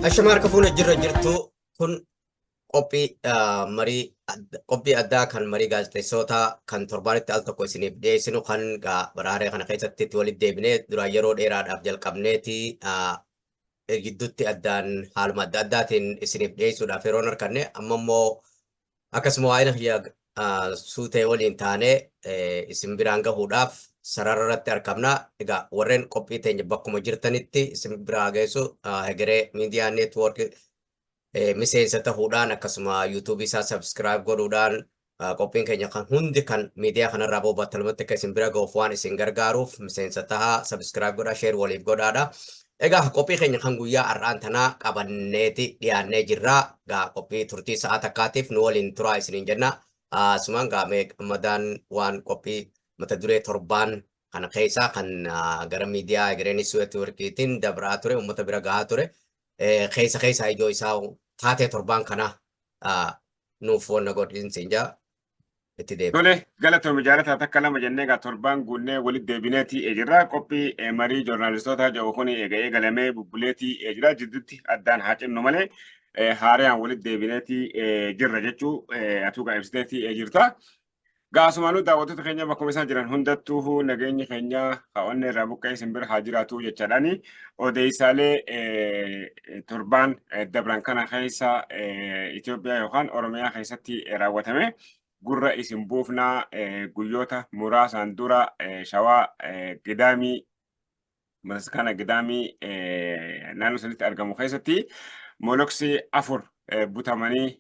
Ashama harka fuune jirra jirtu kun qophii marii qophii addaa kan marii gaazexeessootaa kan torbaanitti al tokko isiniif dhiyeessinu kan baraaree kana keessatti itti walitti deebinee duraan yeroo dheeraadhaaf jalqabneeti gidduutti addaan haaluma adda addaatiin isiniif dhiyeessuudhaaf yeroon arganne amma immoo akkasuma waa'ee kiyya suutee waliin taanee isin biraan gahuudhaaf sarara irratti argamna. Egaa warreen qophii teenya bakkuma jirtanitti isin biraa geessu Hegeree Miidiyaa Neetwoork miseensa ta'uudhaan akkasuma yuutuubii isaa subscribe godhuudhaan qophiin keenya kan hundi kan miidiyaa kanarraa bahu battalumatti akka isin bira gahuuf waan isin gargaaruuf miseensa tahaa, subscribe godhaa, share waliif godhaadha. Egaa qophii keenya kan guyyaa har'aan tanaa qabanneeti dhiyaannee jirra. Egaa qophii turtii sa'aa takkaatiif nu waliin turaa isiniin jenna. Asumaan gaa mee madaan waan qophii mata duree torbaan kana keessaa kan gara miidiyaa Hegeree Neetwoorkiitiin dabraa ture, uummata bira gahaa ture. Keessa keessaa ijoo isaa taatee torbaan kana nuuf wanna godhinsiin jaa itti deebi'a. Tole, galatoomi jaalataa. Takka lama jennee egaa torbaan guunnee walitti deebineeti jirra. Qophii marii joornaalistoota jedhu kun eega eegalamee bubbuleetii jira. Jidduutti addaan haa cinnu malee haaraan walitti deebineeti jirra jechuu atuu gaa ibsiteeti jirta. Gaasumaanuu daawwattoota keenya bakkuma isaan jiran hundattuu nageenyi keenya kaa'onne irraa buqqee isin bira haa jiraatu jechaadhaani. Odeessaalee torbaan dabran kana keessa Itoophiyaa yookaan Oromiyaa keessatti raawwatame gurra isin buufnaa. Guyyoota muraasaan dura Shawaa Gidaamii, Bataskaana Gidaamii naannoo sanitti argamu keessatti moloksii 4 butamanii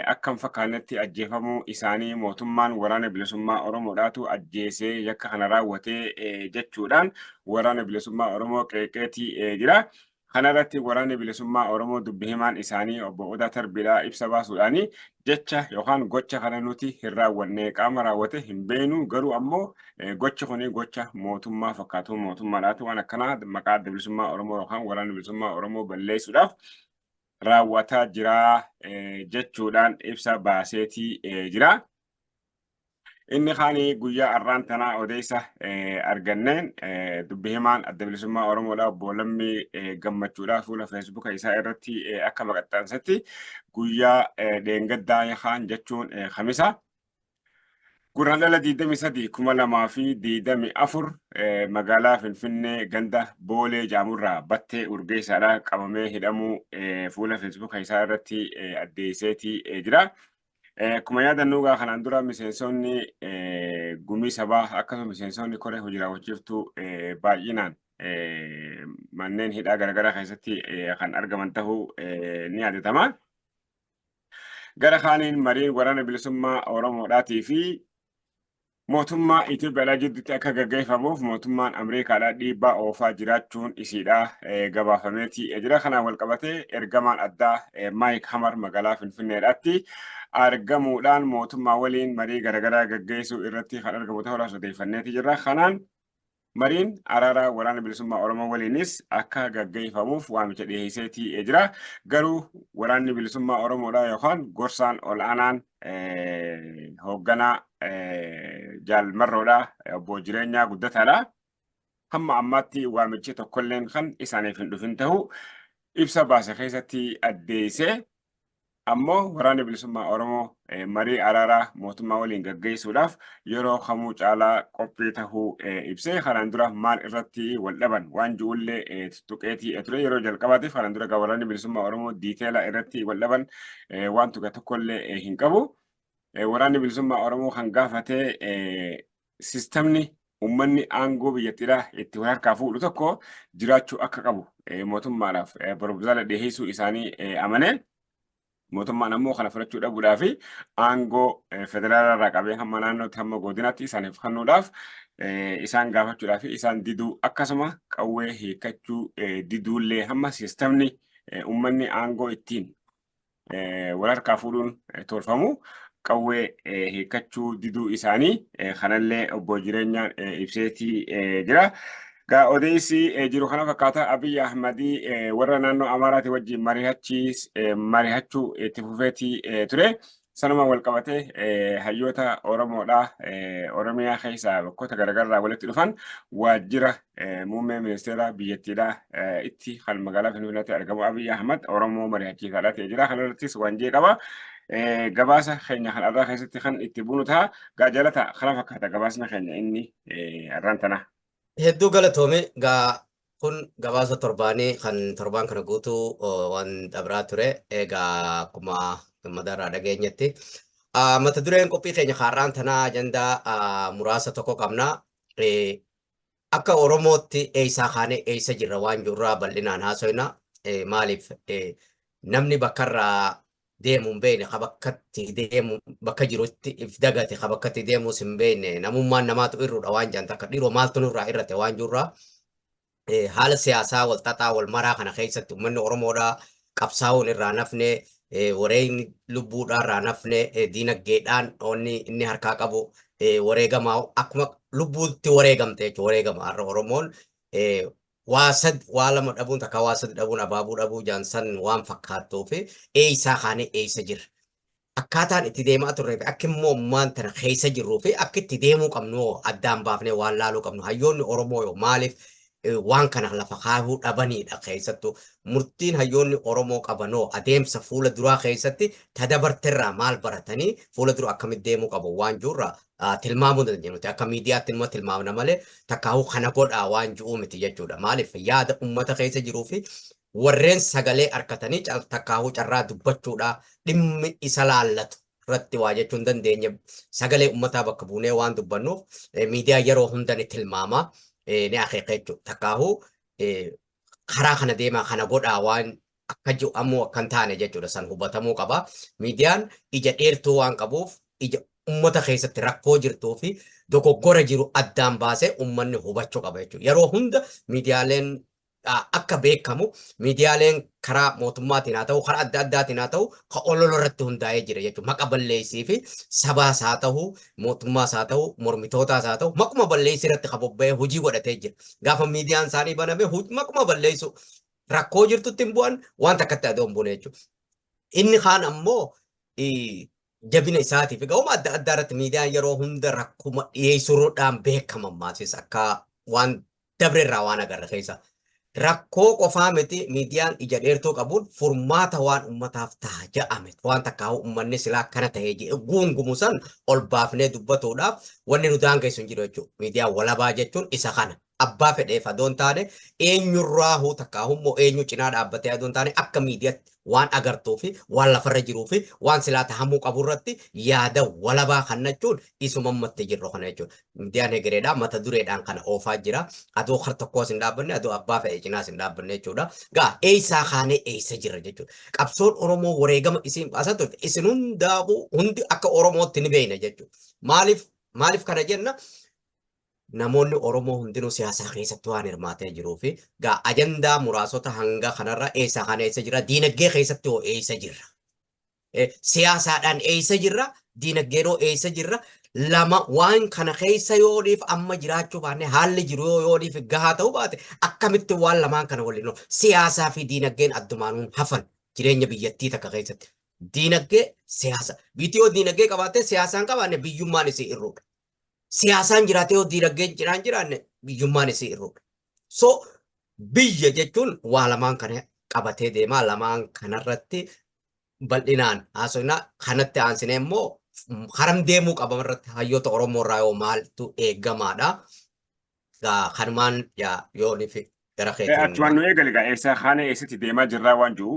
akka hin fakkaannetti ajjeefamuu isaanii mootummaan Waraana Bilisummaa Oromoodhaatu ajjeesee yakka kana raawwatee jechuudhaan Waraana Bilisummaa Oromoo qeeqeetii jira. Kana irratti Waraanni Bilisummaa Oromoo dubbi himaan isaanii obbo Odaa Tarbiidhaa ibsa baasuudhaani jecha yookaan gocha kana nuti hin raawwanne, qaama raawwate hin beenu, garuu ammoo gochi kuni gocha mootummaa fakkaatu, mootummaadhaatu waan akkanaa maqaa Adda Bilisummaa Oromoo yookaan Waraana Bilisummaa Oromoo balleessuudhaaf raawwataa jira jechuudhaan ibsa baaseetii jira. Inni kaanii guyyaa har'aan tanaa odeessa arganneen dubbi himaan Adda Bilisummaa Oromoodhaa obbo Lammii Gammachuudhaa fuula Feesbuuka isaa irratti akka maxxansetti guyyaa dheengaddaa yookaan jechuun Kamisa Guraandhala 23 2024 magaalaa Finfinnee ganda Boolee Jaamurraa Battee Urgeessaadhaa qabamee hidhamuu fuula Feesbuuka isaa irratti addeesseetii jira. Akkuma yaadannoo gaa kanaan dura miseensonni gumii sabaa akkasuma miseensonni koree hojii raawwachiiftuu baay'inaan manneen hidhaa garaagaraa keessatti kan argaman ta'uu ni yaadatama. Gara kaaniin mariin Waraana Bilisummaa Oromoodhaatii fi mootummaa Itoophiyaadhaa jidduutti akka gaggeeffamuuf mootummaan Ameerikaadhaa dhiibbaa oofaa jiraachuun isiidhaa gabaafameeti jira. Kanaan wal qabatee ergamaan addaa Maayik Hamar magaalaa Finfinneedhaatti argamuudhaan mootummaa waliin marii garaagaraa gaggeessuu irratti kan argamu ta'uudhaas odeeffanneeti jira. Kanaan mariin araaraa Waraana Bilisummaa Oromoo waliinis akka gaggeeffamuuf waamicha dhiyeesseetii jira. Garuu Waraanni Bilisummaa Oromoodhaa yookaan gorsaan ol'aanaan hoogganaa Jaal Marroodhaa obbo Jireenyaa Guddataadha. Hamma ammaatti waamichi tokkolleen kan isaaniif hin dhufin ta'uu ibsa baase keessatti addeessee, ammoo Waraanni Bilisummaa Oromoo marii araaraa mootummaa waliin gaggeessuudhaaf yeroo kamuu caalaa qophii tahuu ibsee, kanaan dura maal irratti wal dhaban waan ji'ullee tuttuqeetii ture yeroo jalqabaatiif. Kanaan dura Waraanni Bilisummaa Oromoo detail irratti wal dhaban waan tuqe tokkollee hin qabu. Waraanni Bilisummaa Oromoo kan gaafatee sistamni uummanni aangoo biyyattiidhaa itti wal harkaa fuudhu tokko jiraachuu akka qabu mootummaadhaaf proposal dhiyeessuu isaanii amanee, mootummaan ammoo kana fudhachuu dhabuudhaa fi aangoo federaalaa irraa qabee hamma naannootti hamma godinaatti isaaniif kennuudhaaf isaan gaafachuudhaa fi isaan diduu, akkasuma qawwee hiikkachuu diduullee hamma sistamni uummanni aangoo ittiin wal harkaa fuudhuun tolfamu qawwee hiikkachuu diduu isaanii kanallee obbo Jireenyaan ibseetii jira. Gaa odeessi jiru kana fakkaata. Abiyyi Ahmadii warra naannoo Amaaraati wajjin mari'achuu itti fufeetii ture. Sanuma wal qabatee hayyoota Oromoodhaa Oromiyaa keessaa bakkoota garaagaraa walitti dhufan waajjira muummee ministeera biyyattiidhaa itti kan magaalaa Finfinneetti argamu Abiy Ahmad Oromoo mari'achiisaadhaa ta'ee jira. Kanarrattis waan jee qaba. Gabaasa keenya kan irraa keessatti kan itti buunu ta'a. Jalata kana fakkaata gabaasni keenya inni irraan tana. Hedduu galatoome. Gaa kun gabaasa torbaanii kan torbaan kana guutuu waan dabraa ture. Egaa akkuma Gammadaarraa dhageenyetti, mata dureen qophii keenya kaarraan tanaa ajandaa muraasa tokko qabna. Akka Oromootti eessaa kaanee eessa jirra waan jirraa bal'inaan haasofna. Maaliif namni bakkarraa deemu hin beekne, ka bakkatti deemu bakka jirutti if dagate, ka bakkatti deemus hin beekne, namummaan namaatu irruudha waan jedhan takka dhiiroo maaltu nurraa irrate waan jirraa. Haala siyaasaa wal xaxaa wal maraa kana keessatti uummanni Oromoodhaa qabsaa'uun irraa nafne, wareegni lubbuudhaa irraa nafne, diinagdeedhaan onni inni harkaa qabu wareegamaa akkuma lubbuutti wareegamte jechuudha. Wareegama har'a Oromoon waa sad waa lama dhabuun takka waa sad dhabuun abaabuu dhabuu jaansan waan fakkaattuu fi eeysaa kaanee eeysa jirra. Akkaataan itti deemaa turree fi akka immoo ammaan tana keessa jirruu fi akka itti deemuu qabnu addaan baafnee waan laaluu qabnu. Hayyoonni Oromoo yoo maaliif waan kana lafa kaahuu dhabanidha? Keessattuu murtiin hayyoonni Oromoo qabanoo adeemsa fuula duraa keessatti tadabarterraa maal baratanii fuula dura akkamitti deemuu qabu waan jirra tilmaamuu dandeenya. Nuti akka miidiyaatti immoo tilmaamna malee takkaahuu kana godhaa waan ji'uu miti jechuudha. Maaliif yaada uummata keessa jiruu fi warreen sagalee harkatanii takkaahuu carraa dubbachuudha dhimmi isa laallatu irratti waa jechuu hin dandeenye, sagalee uummataa bakka buunee waan dubbannuuf miidiyaa yeroo hunda ni tilmaama, ni akeeka jechuudha. Takkaahuu karaa kana deemaa, kana godhaa waan akka ji'amuu akka hin taane jechuudha, san hubatamuu qaba. Miidiyaan ija dheertuu waan qabuuf ija uummata keessatti rakkoo jirtuu fi dogoggora jiru addaan baasee uummanni hubachuu qaba jechuudha. Yeroo hunda miidiyaaleen akka beekamu miidiyaaleen karaa mootummaatiin haa ta'u, karaa adda addaatiin haa ta'u, ka olola irratti hundaa'ee jira jechuudha. Maqa balleessii fi sabaas haa ta'u, mootummaas haa ta'u, mormitootaas haa ta'u, maquma balleessii irratti ka bobba'ee hojii godhatee jira. Gaafa miidiyaan isaanii baname maquma balleessu, rakkoo jirtutti hin bu'an, waan takkatti adoo hin buune jechuudha. Inni kaan ammoo jabina isaatii fi ga'uma adda addaa irratti miidiyaan yeroo hunda rakkuma dhiyeessuudhaan beekama maasis akka waan dabre irraa waan agarre keessa. Rakkoo qofaa miti, miidiyaan ija dheertuu qabuun furmaata waan ummataaf ta'a ja'ame, waan takkaa'u uummanni silaa akkana ta'ee jedhe guungumu san ol baafnee dubbatuudhaaf wanni nu daangessu hin jiru jechuudha. Miidiyaan walabaa jechuun isa kana. Abbaa fedheef adoon taane, eenyurraahuu takkaa'u immoo eenyu cinaa dhaabbatee adoon taane, akka miidiyaatti waan agartuu fi waan lafarra jiruu fi waan silaa tahamuu qabu irratti yaada walabaa kennachuun isuma ammatti jirru kana jechuudha. Miidiyaan hegereedhaa mata dureedhaan kana oofaa jira. Adoo kar tokkoos hin dhaabbanne, adoo abbaa fe'e cinaas hin dhaabbanne jechuudha. Gaa eessaa kaanee eessa jirra jechuudha. Qabsoon Oromoo wareegama isiin baasaa turte isin hundaa'uu hundi akka Oromootti ni beekna jechuudha. Maaliif kana jenna? Namoonni Oromoo hundinuu siyaasaa keessatti waan hirmaatee jiruu fi gaa ajandaa muraasota hanga kanarra eessaa kana eessa jira, diinagdee keessatti hoo eessa jirra, siyaasaadhaan eessa jirra, diinagdeen hoo eessa jirra? Lama waan kana keessa yooniif amma jiraachuu baanne, haalli jiru yoo yooniif gahaa ta'uu baate, akkamitti waan lamaan kana waliin siyaasaa fi diinagdeen addumaanuun hafan jireenya biyyattii takka keessatti? Diinagdee siyaasa biitti yoo diinagdee qabaatte siyaasaan qabaanne biyyummaan isii irruudha. Siyaasaan jiraatee yoo diinagdeen cinaan jiraanne biyyummaan isii irruudha. So biyya jechuun waa lamaan kana qabatee deemaa, lamaan kanarratti bal'inaan haasofnaa. Kanatti aansinee immoo karam deemuu qaban irratti hayyoota Oromoo irraa yoo maaltu eegamaadha. Kanumaan yoo gara keetiin. Achumaan nu eegali gaa, eessa kaanee eessatti deemaa jirraa waan jiru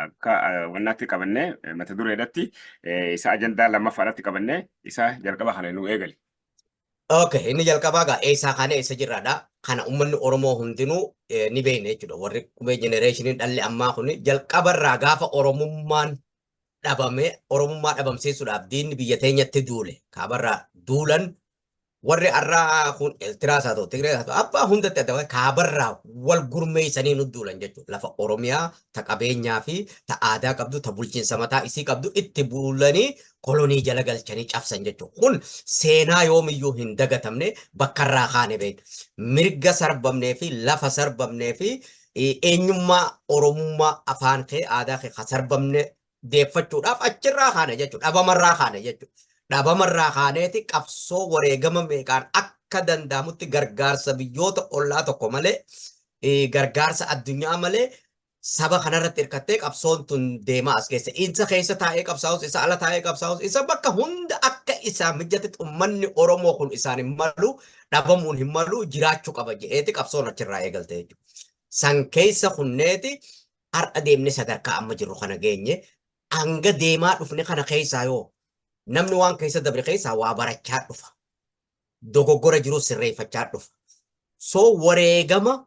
akka wannaatti qabannee mata dureedhatti isa ajandaa lammaffaadhaatti qabannee isa jalqaba kana nu eegali. Okay, inni jalqabaa gaa eessaa kaanee eessa jirraadha. Kana uummanni Oromoo hundinuu ni beekna jechuudha. Warri qubee generationiin dhalli ammaa kun jalqabarraa gaafa Oromummaan dhabame, Oromummaa dhabamsiisuudhaaf diinni biyya teenyatti duule, kaabarraa duulan. Warri har'aa kun Eertiraas haa ta'u, Tigirees haa ta'u, abbaa hundatti adda kaabarraa wal gurmeessanii nu duulan jechuudha. Lafa Oromiyaa ta qabeenyaa fi ta aadaa qabdu, ta bulchiinsa mataa isii qabdu itti buulanii kolonii jala galchanii cabsan jechuudha. Kun seenaa yoomiyyuu hin dagatamne, bakka irraa kaane beekna. Mirga sarbamnee fi lafa sarbamnee fi eenyummaa Oromummaa, afaan kee, aadaa kee ka sarbamne. deeffachuudhaaf achirraa kaane jechuudha. Dhabamarraa kaane jechuudha. Dhabamarraa kaaneeti qabsoo wareegama meeqaan akka danda'amutti gargaarsa biyyoota ollaa tokko malee, gargaarsa addunyaa malee saba kanarratti hirkattee qabsoon tun deemaa as keessa. Isa keessa taa'ee qabsaa'us, isa ala taa'ee qabsaa'us, isa bakka hunda akka isaa mijatetti uummanni Oromoo kun isaan hin malu, dhabamuun hin malu, jiraachuu qaba jedheeti qabsoon achirraa eegalte jechuudha. San keessa kunneeti har'a deemnee sadarkaa amma jirru kana geenye. Hanga deemaa dhufne kana keessaa yoo namni waan keessa dabre keessaa waa barachaa dhufa. Dogoggora jiru sirreeffachaa dhufa. So wareegama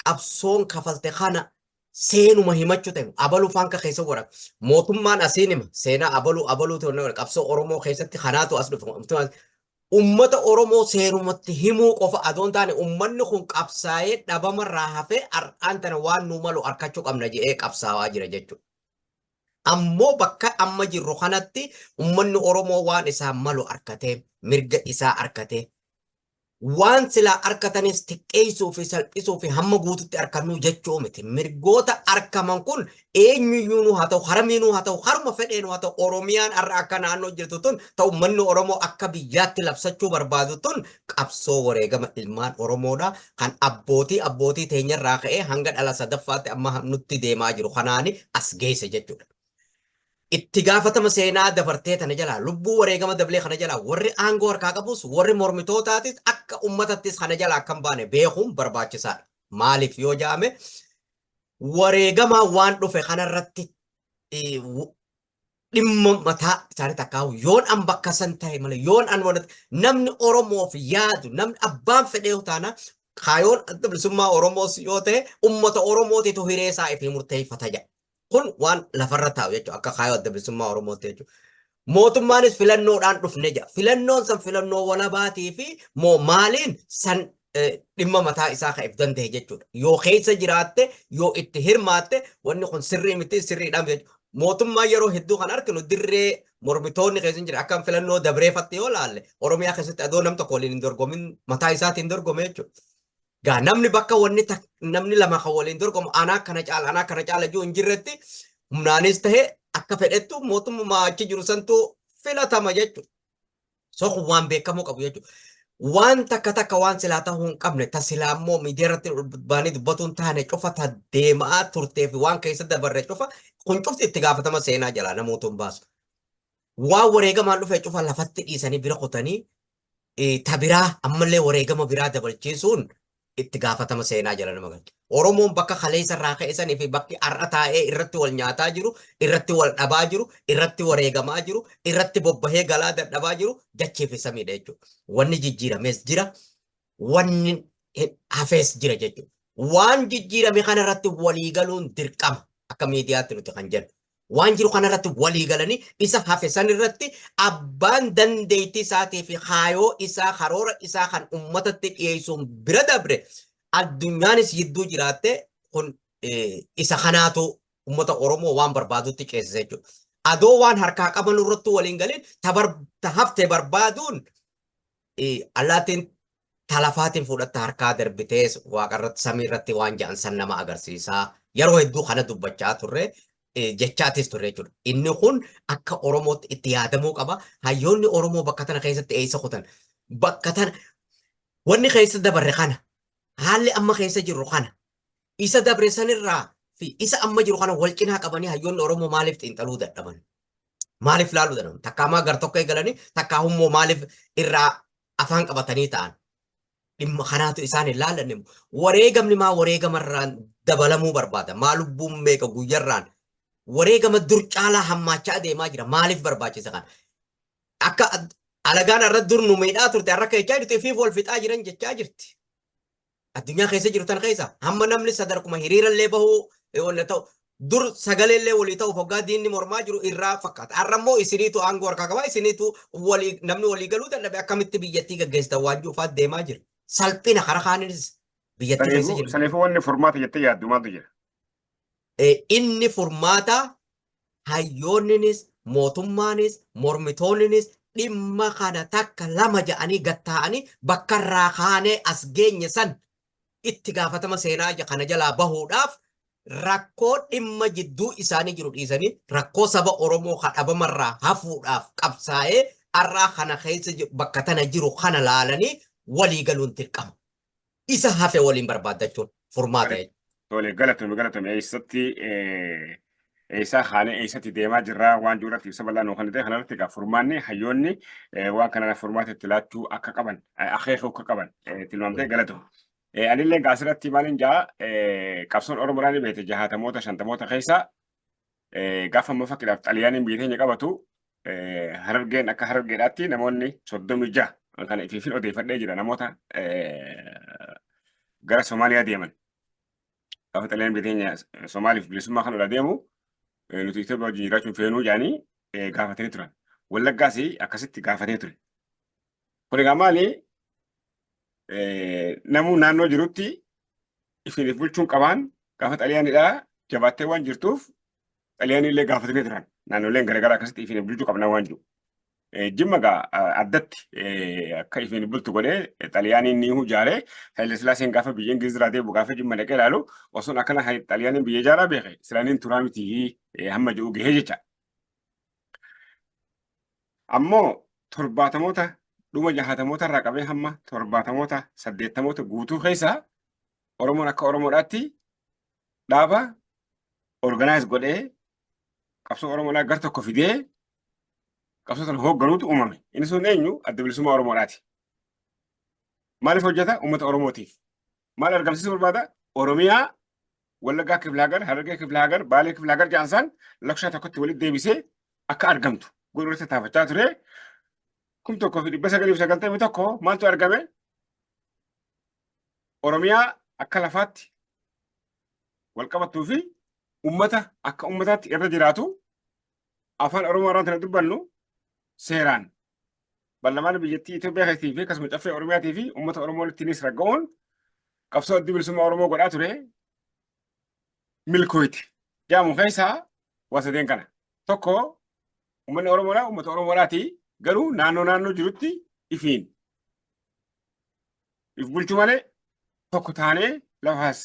qabsoon kafalte kana seenuma himachuu ta'e abaluu faanka keessa wara mootummaan asiin hima seenaa abaluu abaluu ta'e qabsoo Oromoo keessatti kanaatu as dhufe. Ummata Oromoo seenumatti himuu qofa adoon taane ummanni kun qabsaa'ee dhabamarraa hafee har'aan tana waan nu malu harkachuu qabna jedhee qabsaa'aa jira jechuudha. Ammoo bakka amma jirru kanatti ummanni Oromoo waan isaa malu harkatee, mirga isaa harkatee, waan silaa harkatanis xiqqeessuu fi salphisuu fi hamma guututti harkannuu jechuu miti. Mirgoota harkaman kun eenyuyyuu nu haa ta'u, haramiinuu haa ta'u, haruma fedheenuu haa ta'u, Oromiyaan har'a akka naannoo jirtu tun ta'u ummanni Oromoo akka biyyaatti labsachuu barbaadu tun qabsoo wareegama ilmaan Oromoodha. Kan abbootii abbootii teenyarraa ka'ee hanga dhala sadaffaatti amma nutti deemaa jiru kanaani as geesse jechuudha. Itti gaafatama seenaa dabartee tana jalaa, lubbuu wareegama dablee kana jalaa warri aangoo harkaa qabus warri mormitootaatis akka uummatattis kana jalaa akka hin baane beekuun barbaachisaadha. Maaliif yoo jedhame wareegamaa waan dhufe kanarratti dhimma mataa isaanii takkaa'u yoon an bakka san ta'e malee yoon an wanti namni Oromoof yaadu namni abbaan fedhee taana kaayoon adda bilisummaa Oromoos yoo ta'e uummata Oromootiitu hiree isaa ifii murteeffata jedha. Kun waan lafarra taa'u jechuudha akka kaayoo adda bilisummaa Oromootti jechuudha. Mootummaanis filannoodhaan dhufne jedha. Filannoon san filannoo walabaatii fi moo maaliin san dhimma mataa isaa ka'eef danda'e jechuudha. Yoo keessa jiraatte, yoo itti hirmaatte, wanni kun sirrii miti sirriidhaan jechuudha. Mootummaan yeroo hedduu kan arginu dirree mormitoonni keessa hin jira. Akka filannoo dabreeffatte yoo laalle Oromiyaa keessatti adoo nam tokko waliin hin dorgomin mataa isaatiin dorgome jechuudha. Gaa namni bakka wanni namni lama kan waliin dorgomu anaa kana caala anaa kana caala jiru hin jirretti humnaanis ta'e akka fedhettu mootummaa achi jiru santu filatama jechuudha. So kun waan beekamuu qabu jechuudha. Waan takka takka waan silaa ta'uu hin qabne ta silaa immoo miidiyaa irratti baanii dubbatuun hin taane cufa ta deemaa turtee fi waan keessa dabarre cufa kun cufti itti gaafatama seenaa jalaa namoota hin baasu. Waan wareegamaan dhufe cufa lafatti dhiisanii bira kutanii ta biraa ammallee wareegama biraa dabalchiisuun itti gaafatama seenaa jala nama galcha. Oromoon bakka kaleessa irraa ka'e sanii fi bakki har'a taa'ee irratti wal nyaataa jiru, irratti wal dhabaa jiru, irratti wareegamaa jiru, irratti bobbahee galaa dadhabaa jiru dachee fi samiidha jechuudha. Wanni jijjiirames jira, wanni hafees jira jechuudha. Waan jijjiirame kanarratti walii galuun dirqama akka miidiyaatti nuti kan jennu. Waan jiru kanarratti walii galanii isa hafe sanirratti abbaan dandeettii isaatii fi kaayoo isaa karoora isaa kan uummatatti dhiyeessuun bira dabre addunyaanis jidduu jiraatte kun isa kanaatu uummata Oromoo waan barbaadutti ceesise jechuudha. Adoo waan harkaa qaban irrattuu waliin galiin ta hafte barbaaduun allaattiin talafaatiin fudhatta harkaa darbitees waaqarratti samiirratti waan jedhan san nama agarsiisaa. Yeroo hedduu kana dubbachaa turre, jechaatis turre jechuudha. Inni kun akka Oromootti itti yaadamuu qaba. Hayyoonni Oromoo bakka tana keessatti eessa kutan? Bakka tana wanni keessa dabarre kana, haalli amma keessa jirru kana, isa dabre sanirraa fi isa amma jiru kana wal cinaa qabanii hayyoonni Oromoo maaliif xiinxaluu dadhaban? Maaliif laaluu dadhaban? Takkaamaa gar tokko eegalanii takkaa immoo maaliif irraa afaan qabatanii ta'an? Dhimma kanaatu isaan hin laallanne. Wareegamni maa wareegamarraan dabalamuu barbaada? Maa lubbuun meeqa guyyarraan wareegama dur caalaa hammaachaa deemaa jira? Maaliif barbaachisa kana? Akka alagaan irra dur nu miidhaa turte har'a akka jechaa jirtu ifiif wal fixaa jiran jechaa jirti. Addunyaa keessa jiru tan keessa hamma namni sadarkuma hiriirallee bahuu wanna ta'u dur sagaleellee walii ta'uuf hoggaa diinni mormaa jiru irraa fakkaata. Har'a immoo isiniitu aangoo harkaa qaba, isiniitu walii namni walii galuu dadhabe akkamitti biyyattii gaggeessitan waan jiruufaa deemaa jira. Salphina karaa kaaninis biyyattii keessa jiru. Saniifuu wanni furmaata jettee yaaddu maaltu jira? Inni furmaata hayyoonninis mootummaanis mormitoonninis dhimma kana takka lama ja'anii gattaa'anii bakka irraa kaanee as geenye san itti gaafatama seenaa kana jalaa bahuudhaaf Rakkoo dhimma jidduu isaanii jiru dhiisanii rakkoo saba Oromoo kadhabamarraa hafuudhaaf qabsaa'ee har'aa kana keessa bakka tana jiru kana laalanii walii galuun dirqama. Isa hafe waliin barbaaddachuun furmaata jechuudha. Tole, galatoomi, galatoomi. Eessatti eessaa kaanee eessatti deemaa jirraa waan jiru irratti ibsa bal'aa nuu kennite. Kanarratti egaa furmaanni hayyoonni waan kana furmaata itti laachuu akka qaban, akeekuu akka qaban tilmaamtee, galatoomi. Anillee egaa asirratti maaliin jaa, qabsoon Oromoodhaan ni beekte, jahaatamoota shantamoota keessa gaafa amma fakkiidhaaf Xaliyaaniin biyya teenya qabatu, Harargeen akka Harargeedhaatti namoonni 36 kana ifiifin odeeffadhee jira, namoota gara Somaaliyaa deeman. Gaafa Xaliyaan biyya teenya Somaaliif bilisummaa kan irraa deemu, nuti Itoophiyaa wajjin jiraachuun feenuu jedhanii gaafatanii turan. Wallaggaas akkasitti gaafatee ture. Kun egaa maali? Namuu naannoo jirutti ifiif bulchuun qabaan gaafa Xaliyaanidhaa jabaattee waan jirtuuf Xaliyaanii illee gaafatanii turan. Naannoleen garaagaraa akkasitti ifiif bulchuu qabnaa waan jiru. Jimma egaa addatti akka ifiin bultu godhee Xaliyaaniin ni ijaaree. Haile Sillaaseen gaafa biyya Ingiliz irraa deebi'u, gaafa Jimma dhaqee ilaalu, osoon akkana Xaliyaaniin biyya ijaaraa beeke silaaniin turaa miti hamma jedhu gahee jecha. Ammoo torbaatamoota dhuma jahaatamoota irraa qabee hamma torbaatamoota saddeettamoota guutuu keessa Oromoon akka Oromoodhaatti dhaaba organize godhee qabsoo Oromoodhaa gar tokko fidee qabsoo sana hoogganuutu uumame. Inni sun eenyu? Adda Bilisummaa Oromoodhaati. Maaliif hojjeta? Uummata Oromootiif. Maal argamsiisuu barbaada? Oromiyaa, Wallaggaa Kifla Hagar, Harargee Kifla Hagar, Baalee Kifla Hagar jaansaan lakshhaa tokkotti walitti deebisee akka argamtu godhuu irratti tattaafachaa ture. 1991 maaltu argame? Oromiyaa akka lafaatti wal qabattuu fi ummata akka ummataatti irra jiraatu, afaan Oromoo irraa tana dubbannu, seeraan baarlamaan biyyattii Itoophiyaa keessattii fi akkasuma caffee Oromiyaatii fi uummata Oromoo ittiinis ragga'uun qabsoo Addi Bilisummaa Oromoo godhaa ture milkooyti. Jaamu keessaa waa sadeen kana. Tokko, uummanni Oromoodhaa uummata Oromoodhaati, garuu naannoo naannoo jirutti ifiin if bulchuu malee tokko taanee lafaas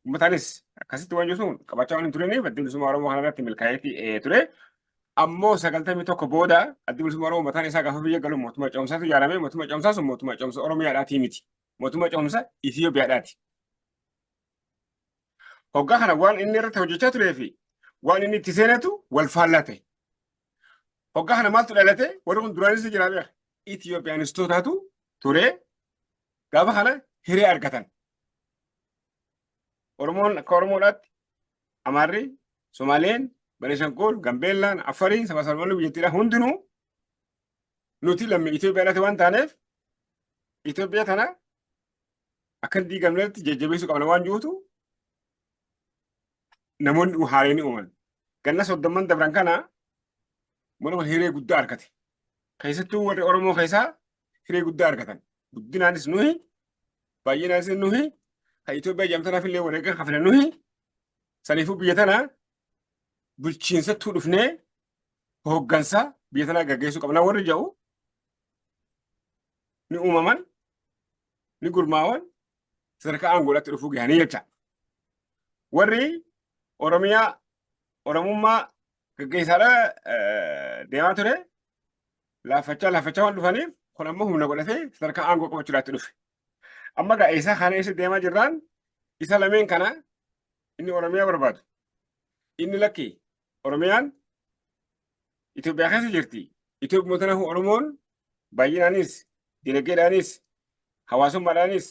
uummataanis akkasitti waan jiru qabaachaa waan hin turiniif Addi Bilisummaa Oromoo kanarratti milkaa'eetii ture. Ammoo 91 booda Addi Bilisummaa Oromoo mataan isaa gaafa biyya galu mootummaa ce'umsaatu ijaarame. Mootummaa ce'umsaa sun mootummaa ce'umsa Oromiyaadhaatii miti. Mootummaa ce'umsa Itoophiyaadhaati. Hoggaa kana waan inni irratti hojjechaa turee fi waan inni itti seenatu wal faallaa ta'e. Hoggaa kana maaltu dhalate? Warri kun duraanis ni jira beeka. Itoophiyaanistootaatu ture. Gaafa kana hiree argatan. Oromoon akka Oromoodhaatti, Amaarri, Somaaleen, Benishanguul, Gambeellaan, Affariin, saba sablammoonni biyyattiidha hundinuu nuti lammii Itoophiyaadhaati waan taaneef Itoophiyaa tana akka hin diigamnetti jajjabeessuu qabna waan jirutu namoonni haareen ni uuman. Ganna 30n dabran kana mana kun hiree guddaa argate. Keessattuu warri Oromoo keessaa hiree guddaa argatan. Guddinaanis nuhi, baay'inaanis nuhi, kan Itoophiyaa jedhamtanaaf illee wareega kafale nuhi. Saniifuu biyya tana bulchiinsattuu dhufnee hooggansa biyya tanaa gaggeessuu qabna warri jedhu ni uumaman, ni gurmaa'an, sadarkaa aangoodhaatti dhufuu gahanii jecha. Warri Oromiyaa Oromummaa gaggeessaadha deemaa ture laaffachaa laaffachaa waan dhufaniif kun ammoo humna godhatee sadarkaa aangoo qabachuudhaatti dhufe. Amma gaa eessaa kana eessa deemaa jirraan isa lameen kana, inni Oromiyaa barbaadu, inni lakki Oromiyaan Itoophiyaa keessa jirti. Itoophiyaa tanaaf Oromoon baay'inaanis, dinagdeedhaanis, hawaasummaadhaanis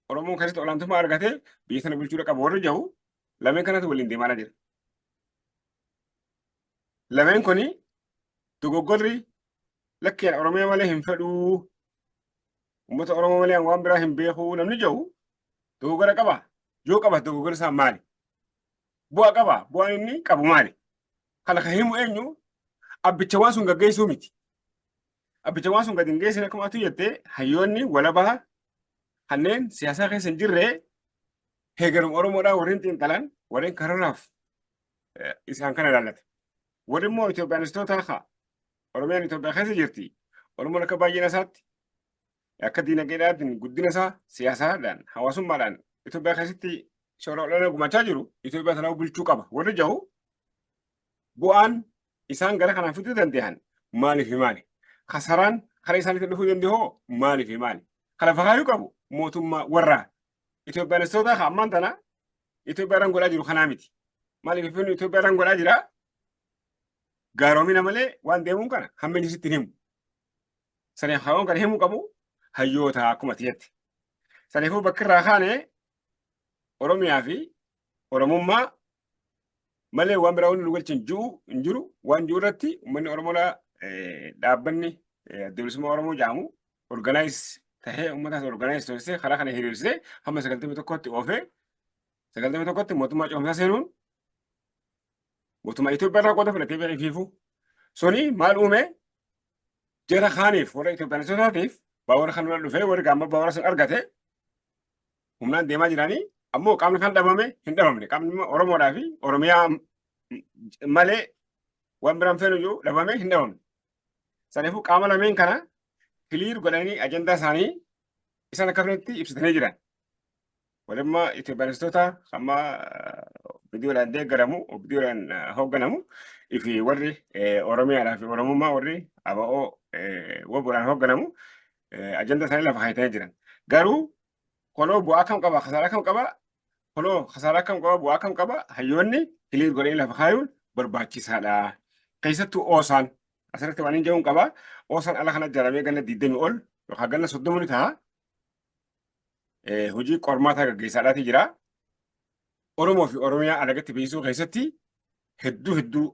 Oromoon keessatti olaantummaa argatee biyya sana bulchuu qaba warri jiru, lameen kanatu waliin deemaa jira. Lameen kuni dogoggorri lakkeen Oromiyaa malee hin fedhuu, uummata Oromoo malee waan biraa hin beekuu namni jiru dogoggora qaba. Yoo qaba, dogoggorri isaa maali? Bu'aa qaba. Bu'aan inni qabu maali? Kana kan himu eenyu? Abbicha waan sun gaggeessuu miti. Abbicha waan sun gadi hin geessine, akkuma atu jettee, hayyoonni walabaa kanneen siyaasaa keessa hin jirre, heegaruma Oromoodhaa warreen xiinxalan, warreen karooraaf isaan kana ilaallata. Warri immoo Itoophiyaanistoota haa Oromiyaan Itoophiyaa keessa jirti. Oromoon akka baay'ina isaatti, akka diinagdeedhaatiin, guddina isaa siyaasaadhaan, hawaasummaadhaan Itoophiyaa keessatti shoora olaanaa gumaachaa jiru Itoophiyaa tanaa bulchuu qaba. Warri jahu bu'aan isaan gara kanaan fiduu danda'an maaliif maali? Kasaraan karaa isaaniitiin dhufuu danda'u hoo maaliif maali? Kana fakaayuu qabu mootummaa warra Itoophiyaanistoota ammaan tana Itoophiyaadhaan godhaa jiru kanaa miti. Maaliif ifni Itoophiyaadhaan godhaa jira? Gaaromina malee waan deemuun kana hamma inni sitti hin himu. Saniif hawaon kana himuu qabu hayyoota akkuma tiyyatti. Saniifuu bakki irraa kaane Oromiyaa fi Oromummaa malee waan biraa wanni nu galchin jiru hin jiru. Waan jiru irratti uummanni Oromoodhaa dhaabbanni Adda Bilisummaa Oromoo jedhamu organize tahee uummata isa organize taasisee karaa kana hiriirsee hamma 91tti oofee 91tti mootummaa ce'umsaa seenuun mootummaa Itoophiyaa irraa qooda fudhatee bira ifiifu. Suni maal uume? Jara kaaniif warra Itoophiyaanistotaatiif baawara kan dura dhufee warri gaamma baawara sun argate humnaan deemaa jiranii ammoo qaamni kan dhabame hin dhabamne. Qaamni immoo Oromoodhaa fi Oromiyaa malee waan biraan feenu jiru dhabame hin dhabamne. Saniifuu qaama lameen kana kiliir godhanii ajandaa isaanii isaan akka fedhanitti ibsatanii jiran. Walimmaa Itoophiyaanistoota amma viidiyoodhaan deeggaramu, viidiyoodhaan hoogganamu fi warri Oromiyaadhaa fi Oromummaa warri ABO WBOdhaan hoogganamu ajandaa isaanii lafa kaayatanii jiran. Garuu koloo bu'aa kam qaba, kasaaraa kam qaba, koloo kasaaraa kam qaba, bu'aa kam qaba, hayyoonni kiliir godhanii lafa kaayuun barbaachisaadha. Keessattuu oosaan asirratti waan hin jedhuun qaba. Oosaan ala kana ijaaramee ganna 20 ol yookaan ganna 30 ni ta'a. Hojii qormaataa gaggeessaadhaati jira. Oromoo fi Oromiyaa alagatti beeksisuu keessatti hedduu hedduu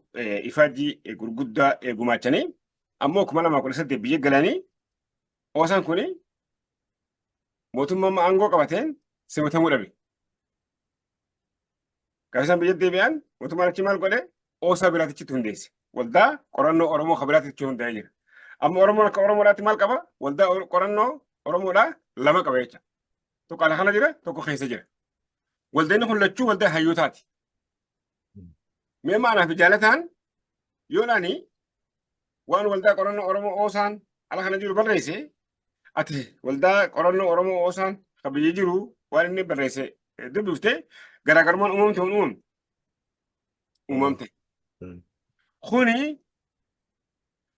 ifaajii gurguddaa gumaachanii ammoo 2018 biyya galanii oosaan kuni mootummaa aangoo qabateen simatamuu dhabe. Gaafa isaan biyya deebi'an mootummaan achi maal godhe oosaa biraatichitti hundeesse. Waldaa qorannoo Oromoo kan biraatichi hundaa'ee jira. Amma Oromoon akka Oromoodhaatti maal qaba? Waldaa qorannoo Oromoodhaa lama qaba jecha. Tokko ala kana jira, tokko keessa jira. Waldeenni kun lachuu waldaa hayyootaati. Mee maanaa fi jaalataan yoo ani waan waldaa qorannoo Oromoo oosaan ala kana jiru barreesse ati waldaa qorannoo Oromoo oosaan kan biyya jiru waan inni barreesse dubbifte garaagarummaan uumamte hin uumamte. Uumamte. Kuni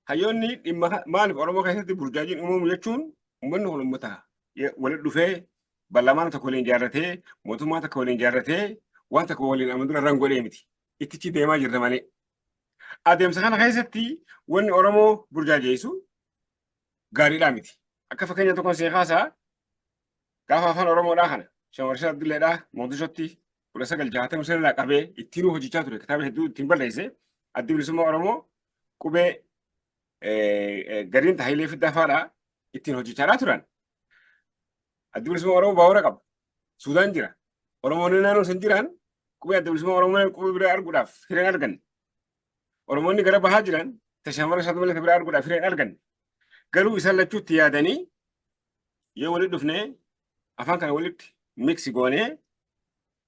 hayyoonni dhimma maaliif Oromoo keessatti burjaajiin uumamu jechuun uummanni kun uummata walitti dhufee ballamaan tokko waliin ijaarratee mootummaa tokko waliin ijaarratee waan tokko waliin amma dura irraan godhee miti. Ittichi deemaa jirra malee. Adeemsa kana keessatti wanni Oromoo burjaajeessu gaariidhaa miti. Akka fakkeenya tokkoon see kaasaa gaafa afaan Oromoodhaa kana Shamarree Abdulleedhaa Moqdishootti 1965 irraa qabee ittiin hojjechaa ture kitaaba hedduu ittiin barreesse Addi Bilisummaa Oromoo qubee gariin Hayilee Fiddaa fa'aadhaa ittiin hojjechaadhaa turan. Addi Bilisummaa Oromoo baawura qaba. Suudaan jira. Oromoonni naannoo san jiran qubee Adda Bilisummaa Oromoo qubee biraa arguudhaaf hireen arganne. Oromoonni gara bahaa jiran tashaamara isaatu malee biraa arguudhaaf hireen arganne. Garuu isaan lachuutti yaadanii yoo walitti dhufnee afaan kana walitti miksi goonee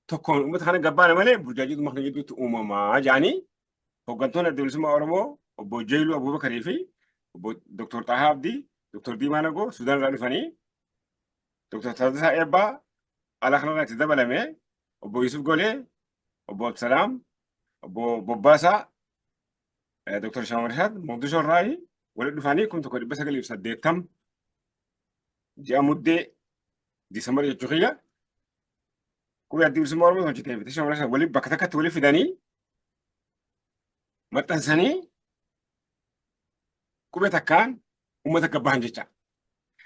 tokkoon uummata kana gabbaana malee burjaajiitu kana gidduutti uumamaa jedhanii hooggantoonni Adda Bilisummaa Oromoo obbo Jeeluu Abuubakarii fi obbo Dr. Xahaa Abdii, Dr. Diimaa Nagoo Sudaan irraa dhufanii Dr. Taaddasaa Eebbaa ala kanarraa itti dabalame obbo Yusuf Golee, obbo Absalaam, obbo Bobbaasaa, Dr. Shaamarshaad Moqdishoo irraa walitti dhufanii 1980 ji'a Muddee Diisambar jechuu kiyya qubee Adda Bilisummaa Oromoo hojjetee fi Shaamarshaad waliin bakka takkatti walitti fidanii maxxansanii qubee takkaan uummata gabbahan jecha.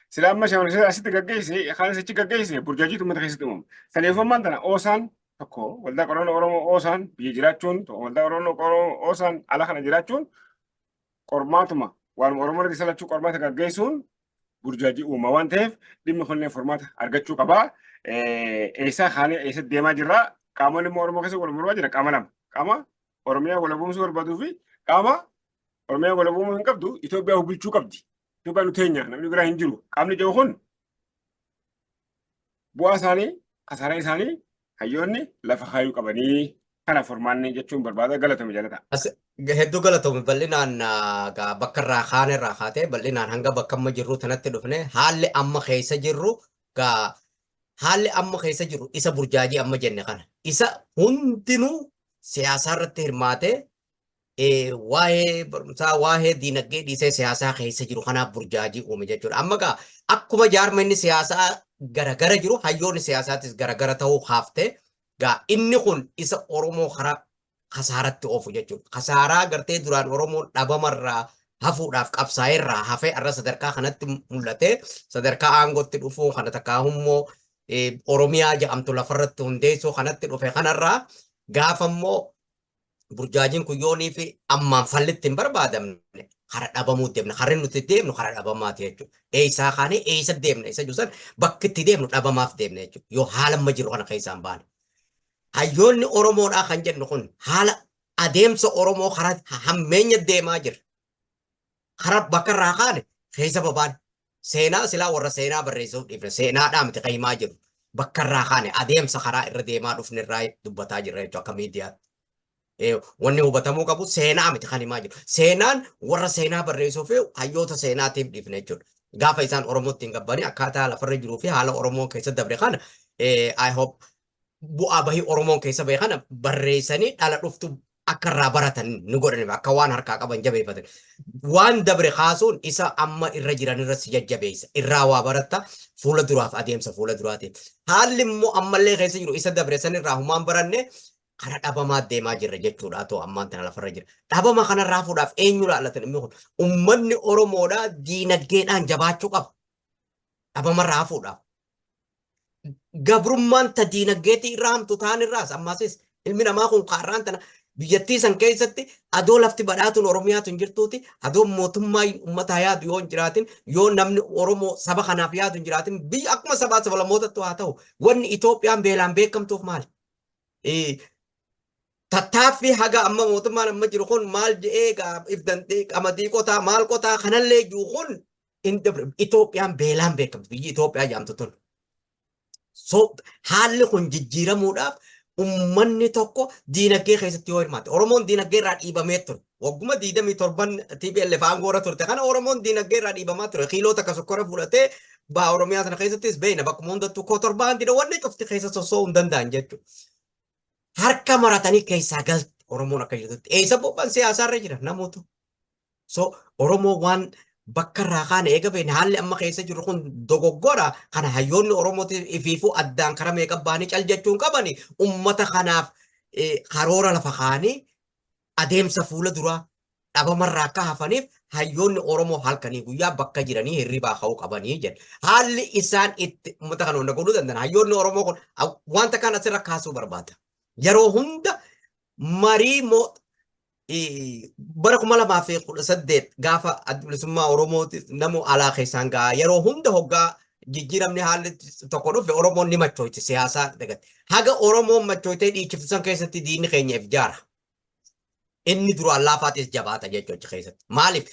Sila amma Shaamarshaad asitti gaggeesse kaan achi gaggeesse burjaajiitu uummata keessatti uumama. Saleeffammaan tana oosaan tokko waldaa qorannoo Oromoo oosaan biyya jiraachuun waldaa qorannoo Oromoo oosaan ala kana jiraachuun qormaatuma waanuma Oromoo irratti salachuu qormaata gaggeessuun burjaajii uuma waan ta'eef dhimmi kunneen furmaata argachuu qaba. Eessaa kaanee eessatti deemaa jirra? Qaamonni immoo Oromoo keessa wal mormaa jira qaama lama. Qaama Oromiyaa walaboomsuu barbaaduu fi qaama Oromiyaa walaboomuu hin qabdu Itoophiyaa bulchuu qabdi. Itoophiyaan nu teenya namni biraa hin jiru. Qaamni jiru kun bu'aa isaanii kasaaraa isaanii hayyoonni lafa kaayuu qabanii kana furmaanni jechuun barbaada galatoomi jaalata. Hedduu galatoomi bal'inaan bakka irraa kaane irraa kaatee bal'inaan hanga bakka amma jirru tanatti dhufne haalli amma keessa jirru gaa Haalli amma keessa jiru isa burjaajii amma jenne kana. Isa hundinuu siyaasaa irratti hirmaatee waa'ee barumsaa, waa'ee diinagdee dhiisee siyaasaa keessa jiru kanaaf burjaajii uume jechuudha. Amma gaa akkuma jaarmanni siyaasaa garagara jiru, hayyoonni siyaasaatis garagara ta'uu kaaftee, gaa inni kun isa Oromoo karaa kasaaratti oofu jechuudha. Kasaaraa gartee duraan Oromoon dhabamarraa hafuudhaaf qabsaa'eerraa hafee har'a sadarkaa kanatti mul'atee, sadarkaa aangootti dhufuu kana, takkaa immoo Oromiyaa jedhamtu lafarratti hundeessuu kanatti dhufe kanarraa, gaafa immoo burjaajiin kun yoonii fi ammaan fallitti hin barbaadamne kara dhabamuu deemna. Karri nuti deemnu kara dhabamaati jechuudha. Eessaa kaanee eessa deemna isa jiru, bakki itti deemnu dhabamaaf deemna jechuudha. Yoo haala amma jiru kana keessaa hin baane. Hayyoonni Oromoodhaa kan jennu kun haala adeemsa Oromoo karaa hammeenya deemaa jira. Karaa bakka irraa kaane keessa babaan seenaa silaa warra seenaa barreessuuf dhiifne, seenaadhaa miti kan himaa jiru. Bakka irraa kaane, adeemsa karaa irra deemaa dhufne irraa dubbataa jirra jechuudha akka miidiyaatti. Wanni hubatamuu qabu, seenaa miti kan himaa jiru. Seenaan warra seenaa barreessuu fi hayyoota seenaatiif dhiifne jechuudha. Gaafa isaan Oromootti hin gabbanii akkaataa lafarra jiruu fi haala Oromoo keessa dabre kana, I hope, bu'aa bahii Oromoon keessa bahe kana barreessanii dhala dhuftu akka irraa baratan ni godhan, akka waan harkaa qaban jabeeffatan. Waan dabre kaasuun isa amma irra jiran irra si jajjabeessa. Irraa waa baratta fuula duraaf, adeemsa fuula duraatiif. Haalli immoo ammallee keessa jiru isa dabre san irraa humaan baranne kara dhabamaa deemaa jirra jechuudha. Ta'u ammaan tana lafarra jira. Dhabama kanarraa fuudhaaf eenyu laallatan inni kun? Uummanni Oromoodhaa diinagdeedhaan jabaachuu qaba. Dhabamarraa hafuudhaaf. Gabrummaan ta diinagdeetii irraa hamtu ta'an irraas ammasis ilmi namaa kun kaarraan tana biyyattii san keessatti adoo lafti badhaatuun Oromiyaatu hin jirtuuti, adoo mootummaa uummataa yaadu yoo hin jiraatin, yoo namni Oromoo saba kanaaf yaadu hin jiraatin, biyya akkuma sabaa sablammootattu haa ta'u, wanni Itoophiyaan beelaan beekamtuuf maali? Tattaaffii haga amma mootummaan amma jiru kun maal je'ee if danda'e, qamadii qotaa, maal qotaa kanallee jiru kun, Itoophiyaan beelaan beekamtu biyyi Itoophiyaa jedhamtu tun. So haalli kun jijjiiramuudhaaf uummanni tokko diinagdee keessatti yoo hirmaate, Oromoon diinagdee irraa dhiibamee ture. Wagguma 27n TPLF aangoo irra turte kana Oromoon diinagdee irraa dhiibamaa ture. Kiiloo takka sokkora fudhatee baha Oromiyaa sana keessattis beekna, bakkuma hundattuu kootorbaandii wanni cufti keessa sossoo'uu hin danda'an jechuudha. Harka maratanii keessaa galte Oromoon akka jirtutti. Eessa bobba'an siyaasaarra jira namoota. So Oromoo waan bakka irraa kaane eega beekne, haalli amma keessa jiru kun dogoggora kana, hayyoonni Oromootiif ifiifuu addaan kara meeqa bahanii cal jechuun qabani, ummata kanaaf karoora lafa kaanii adeemsa fuula duraa dhabamarraa akka hafaniif hayyoonni Oromoo halkanii guyyaa bakka jiranii hirribaa ka'uu qabanii jedha. Haalli isaan itti ummata kana hunda godhuu danda'an hayyoonni Oromoo kun wanta kana asirra kaasuu barbaada. Yeroo hunda marii moo bara 2018 gaafa Adda Bilisummaa Oromooti namu alaa keessaan gahaa, yeroo hunda hoggaa jijjiiramni haalli tokko dhufe Oromoon ni machooti siyaasaa dagate. Haga Oromoon machootee dhiichiftu san keessatti diinni keenya if jaara. Inni duraan laafaatis jabaata jechuudha achi keessatti. Maaliif?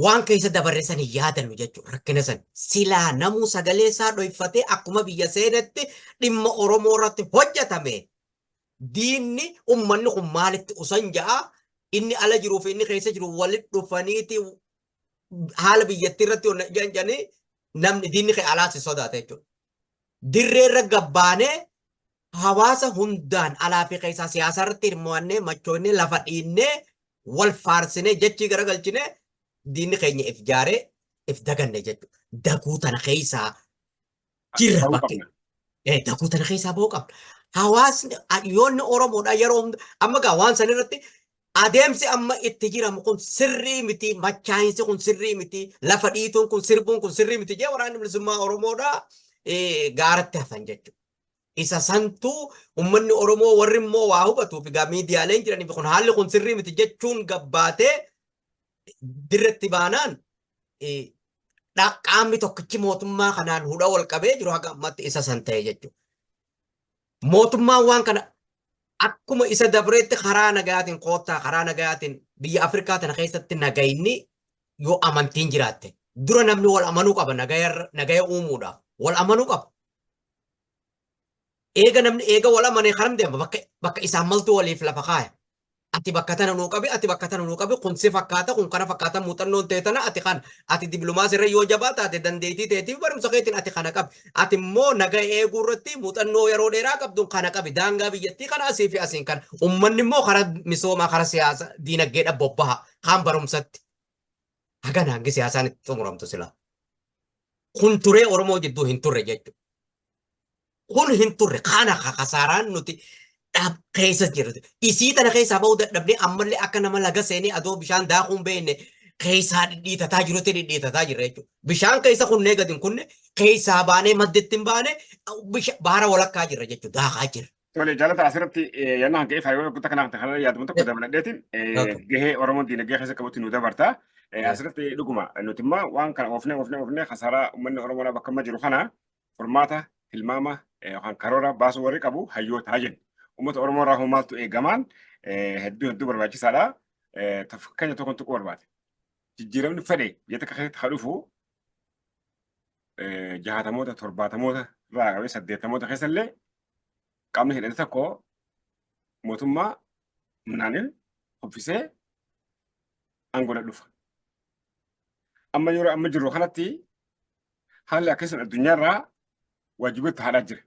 Waan keessa dabarre san hin yaadannu jechuudha rakkina san. Silaa namuu sagalee isaa dhoyfatee akkuma biyya seenetti dhimma Oromoo irratti hojjetame, diinni ummanni kun maalitti usan ja'a, inni ala jiruu fi inni keessa jiru walitti dhufaniiti haala biyyattii irratti jedhanii, namni diinni kee alaa si sodaata jechuudha. Dirree irra gabbaanee hawaasa hundaan alaa fi keessaa siyaasa irratti hirmaannee, machoonnee, lafa dhiinnee, wal faarsinee, jechii garagalchinee, diinni keenya if jaaree if daganne jechuudha. Daguu tana keessaa jirra bakki. Daguu tana keessaa bahuu qabna. Hawaasni hayyoonni Oromoodha yeroo hunda amma gaa waan san irratti adeemsi amma itti jiramu kun sirrii miti, machaa'insi kun sirrii miti, lafa dhiituun kun, sirbuun kun sirrii miti jee Waraanni Bilisummaa Oromoodha gaaratti hafan jechuudha. Isa santuu uummanni Oromoo warri immoo waa hubatuu fi gaa miidiyaaleen jiraniif kun haalli kun sirrii miti jechuun gabbaatee dirratti baanaan, qaamni tokkichi mootummaa kanaan hudha wal qabee jiru haga ammatti isa san ta'e jechuudha. Mootummaan waan kana akkuma isa dabreetti karaa nagayaatiin koottaa, karaa nagayaatiin biyya Afrikaa tana keessatti nagayinni yoo amantiin jiraatte, dura namni wal amanuu qaba, nagaya uumuudhaaf wal amanuu qaba. Eega namni eega wal amanee karam deema, bakka isaan maltuu waliif lafa kaaya. Ati bakka tana nuu qabi, ati bakka tana nuu qabi, kun si fakkaata, kun kana fakkaata, muuxannoon tee tana, ati kana. Ati dippiloomaasii irra yoo jabaa taate dandeettii teetiif barumsa keetiin ati kana qabi. Ati immoo naga eeguu irratti muuxannoo yeroo dheeraa qabduun kana qabi. Daangaa biyyattii kana asii fi asiin kana. Uummanni immoo karaa misoomaa, karaa siyaasa diinagdeedha bobbaha. Kaan barumsatti. Hagana hangi siyaasaan itti xumuramtu silaa. Kun turee Oromoo jidduu hin turre jechuudha. Kun hin turre kana kasaaraan nuti dhaab keessa jirru. Isii tana keessaa bahuu dadhabnee ammallee akka nama laga seenee adoo bishaan daakuu hin beekne keessaa dhidhiitataa jirutti dhidhiitataa jirra jechuudha. Bishaan keessa kunnee gadi hin kunne keessaa baanee madditti hin baane baara walakkaa jirra jechuudha. Daakaa jirra. Tole jaalata asirratti yannaa hanga ifaa yoo kutaa kanaaf kana yaadamu tokko dabaladheetiin gahee Oromoon diinagdee keessa qabutti nu dabarta. Asirratti dhuguma nuti immoo waan kana oofnee oofnee oofnee kasaaraa uummanni Oromoodhaa bakka amma jiru kana furmaata tilmaama yookaan karoora baasuu warri qabu hayyootaa jenna. Uummata Oromoo irraa hoo maaltu eegamaan hedduu hedduu barbaachisaadha. Fakkeenya tokkoon tuquu barbaade. Jijjiiramni fedhe biyya takka keessatti haa dhufu jaatamoota torbaatamoota irraa qabee saddeettamoota keessa illee qaamni hidhate tokko mootummaa humnaan uffisee aangoodha dhufa. Amma yeroo amma jirru kanatti haalli akkasumas addunyaarraa waajiboota haadhaa jira.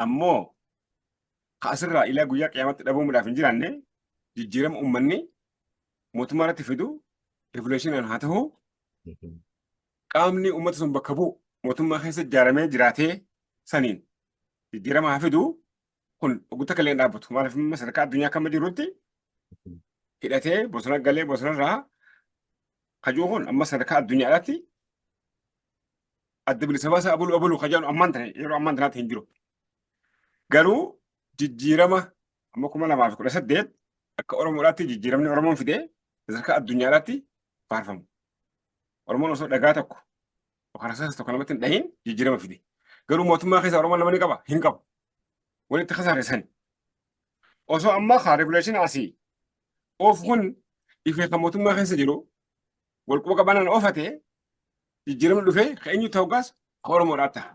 Ammoo ka asirraa ilaa guyyaa qiyaamatti dhabamuudhaaf hin jiraanne jijjiirama uummanni mootummaa irratti fidu rivoluushinaan haa ta'u qaamni uummata sun bakka bu'u mootummaa keessa ijaaramee jiraatee saniin jijjiirama haa fidu kun ogutta kallee hin dhaabbatu. Maaliif amma sadarkaa addunyaa akkama jirutti hidhatee bosona galee bosonarraa kajuu kun amma sadarkaa addunyaadhaatti adda bilisa baasaa abaluu abaluu kajaan ammaan tana yeroo ammaan tanaatti hin jiru. Garuu jijjiirama amma 2018 akka Oromoodhaatti jijjiiramni Oromoon fide sadarkaa addunyaadhaatti faarfamu. Oromoon osoo dhagaa tokko yookaan rasaasa tokko namatti hin dhahin jijjiirama fide. Garuu mootummaa keessa Oromoon nama ni qaba? Hin qabu. Walitti kasaare sani. Osoo amma kaa regulation asii oofu kun ifee kan mootummaa keessa jiru wal quba qabanaan oofate jijjiiramni dhufee kan eenyu ta'u gaas kan Oromoodhaa ta'a.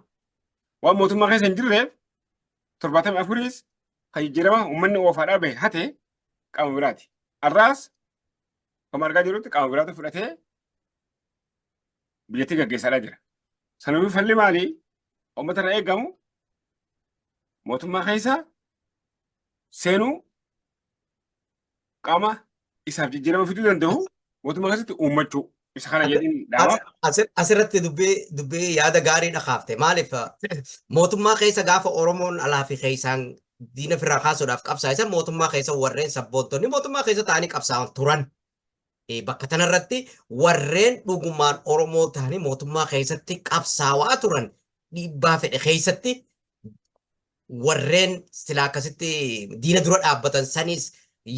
Waan mootummaa keessa hin jirreef 74s kan jijjiirama uummanni oofaadhaa bahe hate qaama biraati. Har'aas akkuma argaa jirrutti qaama biraatu fudhatee biyyattii gaggeessaadhaa jira. Sanuuf falli maali? Uummata irraa eegamu mootummaa keessa seenuu qaama isaaf jijjiirama fiduu danda'u mootummaa keessatti uummachuu isa kana jedhin dhaama. Asirratti dubbii yaada gaarii dhakaafte. Maaliif mootummaa keessa gaafa Oromoon alaa fi keessaan diina ofirraa kaasuudhaaf qabsaa'isan mootummaa keessa warreen sabboontonni mootummaa keessa ta'anii qabsaa'an turan. Bakka tanarratti warreen dhugumaan Oromoo ta'anii mootummaa keessatti qabsaawaa turan dhiibbaa fedhe keessatti warreen silaa akkasitti diina dura dhaabbatan sanis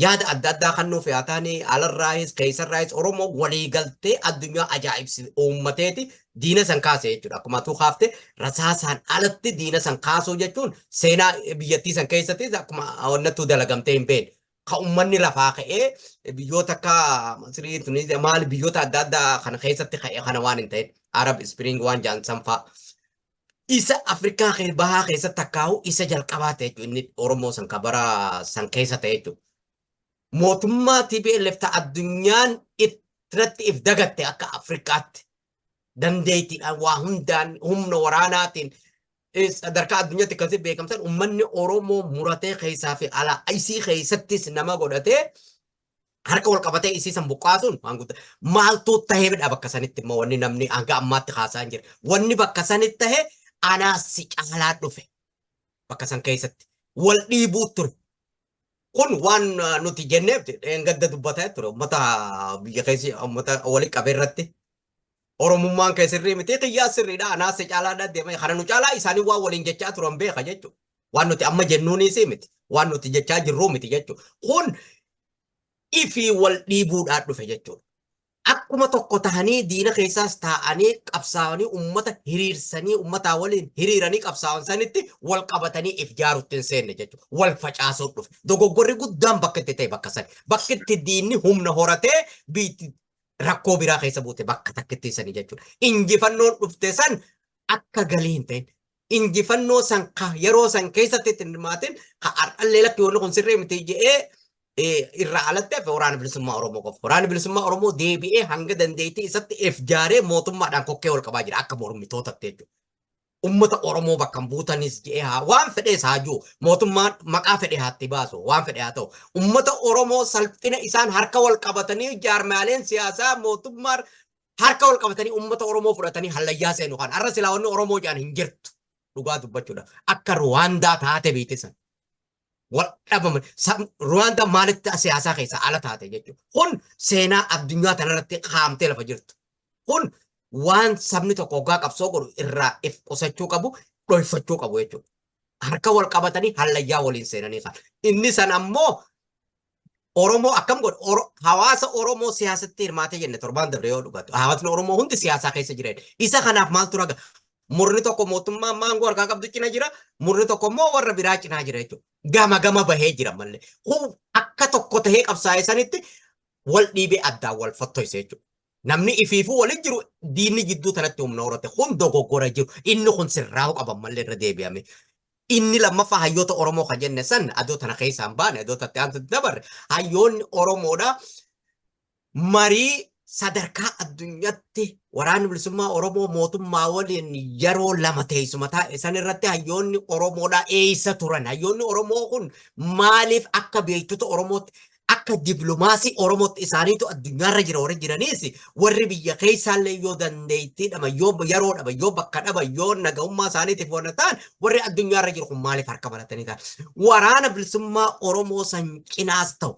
yaada adda addaa kan nuuf haa ta'ani alarraayis keessarraayis Oromoo waliigaltee addunyaa ajaa'ibsi uummateeti diina san kaase jechuudha. Akkuma atuu kaafte rasaasaan alatti diina san kaasuu jechuun seenaa biyyattii san keessatti akkuma wannattuu dalagamtee hin beekne. Ka uummanni lafaa ka'ee biyyoota akka Masrii, Tuniziyaa maali biyyoota adda addaa kana keessatti ka'e kana waan hin ta'in Arab Spring waan jedhan san fa'a. Isa Afrikaa bahaa keessatti takkaahu isa jalqabaa ta'e jechuudha. Inni Oromoo san ka bara san keessa ta'e jechuudha. Mootummaa TPLF ta addunyaan irratti if dagatte akka Afrikaatti dandeettiidhaan waa hundaan humna waraanaatiin sadarkaa addunyaatti akkasii beekamsan uummanni Oromoo muratee keessaa fi alaa isii keessattis nama godhatee harka wal qabatee isii san buqqaasuun waan guddaa. Maaltu taheedha bakka sanitti immoo wanni namni hanga ammaatti haasaa hin jirre. Wanni bakka sanitti tahe anaas si caalaa dhufe bakka san keessatti wal dhiibuu ture. Kun waan nuti jenneef dheengadda dubbataa ture uummata biyya keessa uummata walitti qabee irratti. Oromummaan kee sirrii miti kiyyaa sirriidha anaas si caalaadha deema kana nu caalaa isaanii waan waliin jechaa turan beeka jechuudha. Waan nuti amma jennuunis miti waan nuti jechaa jirruu miti jechuudha. Kun ifii wal dhiibuudhaan dhufe jechuudha. Akkuma tokko tahanii diina keessaas taa'anii qabsaa'anii uummata hiriirsanii uummataa waliin hiriiranii qabsaa'an sanitti wal qabatanii if jaarutti hin seenne jechuudha. Wal facaasuu dhufe. Dogoggorri guddaan bakka itti ta'e bakka sani. Bakki itti diinni humna horatee biitti rakkoo biraa keessa buute bakka takkitti sani jechuudha. Injifannoon dhufte san akka galii hin ta'in. Injifannoo san ka yeroo san keessatti itti hin hirmaatin ka har'allee lakki wanni kun sirrii miti jedhee Irraa alatti hafe Waraana Bilisummaa Oromoo qofa. Waraanni Bilisummaa Oromoo deebi'ee hanga dandeettii isatti if jaaree mootummaadhaan kokkee wal qabaa jira akka mormitootatti jechuudha. Ummata Oromoo bakka hin buutanis jedhee haa waan fedhees haa jiru, mootummaan maqaa fedhe haa itti baasu, waan fedhe haa ta'u. Ummata Oromoo salphina isaan harka wal qabatanii, jaarmaaleen siyaasaa mootummaa harka wal qabatanii ummata Oromoo fudhatanii hallayyaa seenu kan har'a silaa wanni Oromoo jedhan hin jirtu, dhugaa dubbachuudha. Akka Ruwaandaa taate biitti san. Wal dhabaman. Ruwaandaa maalitti siyaasaa keessaa ala taate jechuudha. Kun seenaa addunyaa tanarratti kaa'amtee lafa jirtu. Kun waan sabni tokko hoggaa qabsoo godhu irraa if qusachuu qabu, dhoyfachuu qabu jechuudha. Harka wal qabatanii hallayyaa waliin seenanii kan. Inni san ammoo Oromoo akkam godhu? Hawaasa Oromoo siyaasatti hirmaatee jenne torbaan dabre yoo dhugatu. Hawaasni Oromoo hundi siyaasaa keessa jiran. Isa kanaaf maaltu raga? Murni tokko mootummaa maangoo harkaa qabdu cina jira. Murni tokko immoo warra biraa cinaa jira jechuudha. Gama gama bahee jira malee. Kun akka tokko tahee qabsaa'e sanitti wal dhiibee addaan wal fottoyse jechuudha. Namni ifiifuu waliin jiru diinni jidduu tanatti humna horate. Kun dogoggora jiru. Inni kun sirraa'uu qaban malee irra deebi'ame. Inni lammaffaa hayyoota Oromoo kan jenne san adoo tana keessaa hin baane, adoo tatti aantu dabarre, hayyoonni Oromoodha marii sadarkaa addunyaatti Waraanni Bilisummaa Oromoo mootummaa waliin yeroo lama teessuma taa'e san irratti hayyoonni Oromoodha eessa turan? Hayyoonni Oromoo kun maaliif akka beektota Oromootti, akka diplomaasii Oromootti isaaniitu addunyaarra jira, warri jiraniis warri biyya keessaallee yoo dandeettii dhaban, yoo yeroo dhaban, yoo bakka dhaban, yoo nagahummaa isaaniitiif warra ta'an, warri addunyaarra jiru kun maaliif harka baratanii ta'an? Waraana Bilisummaa Oromoo san cinaas ta'u,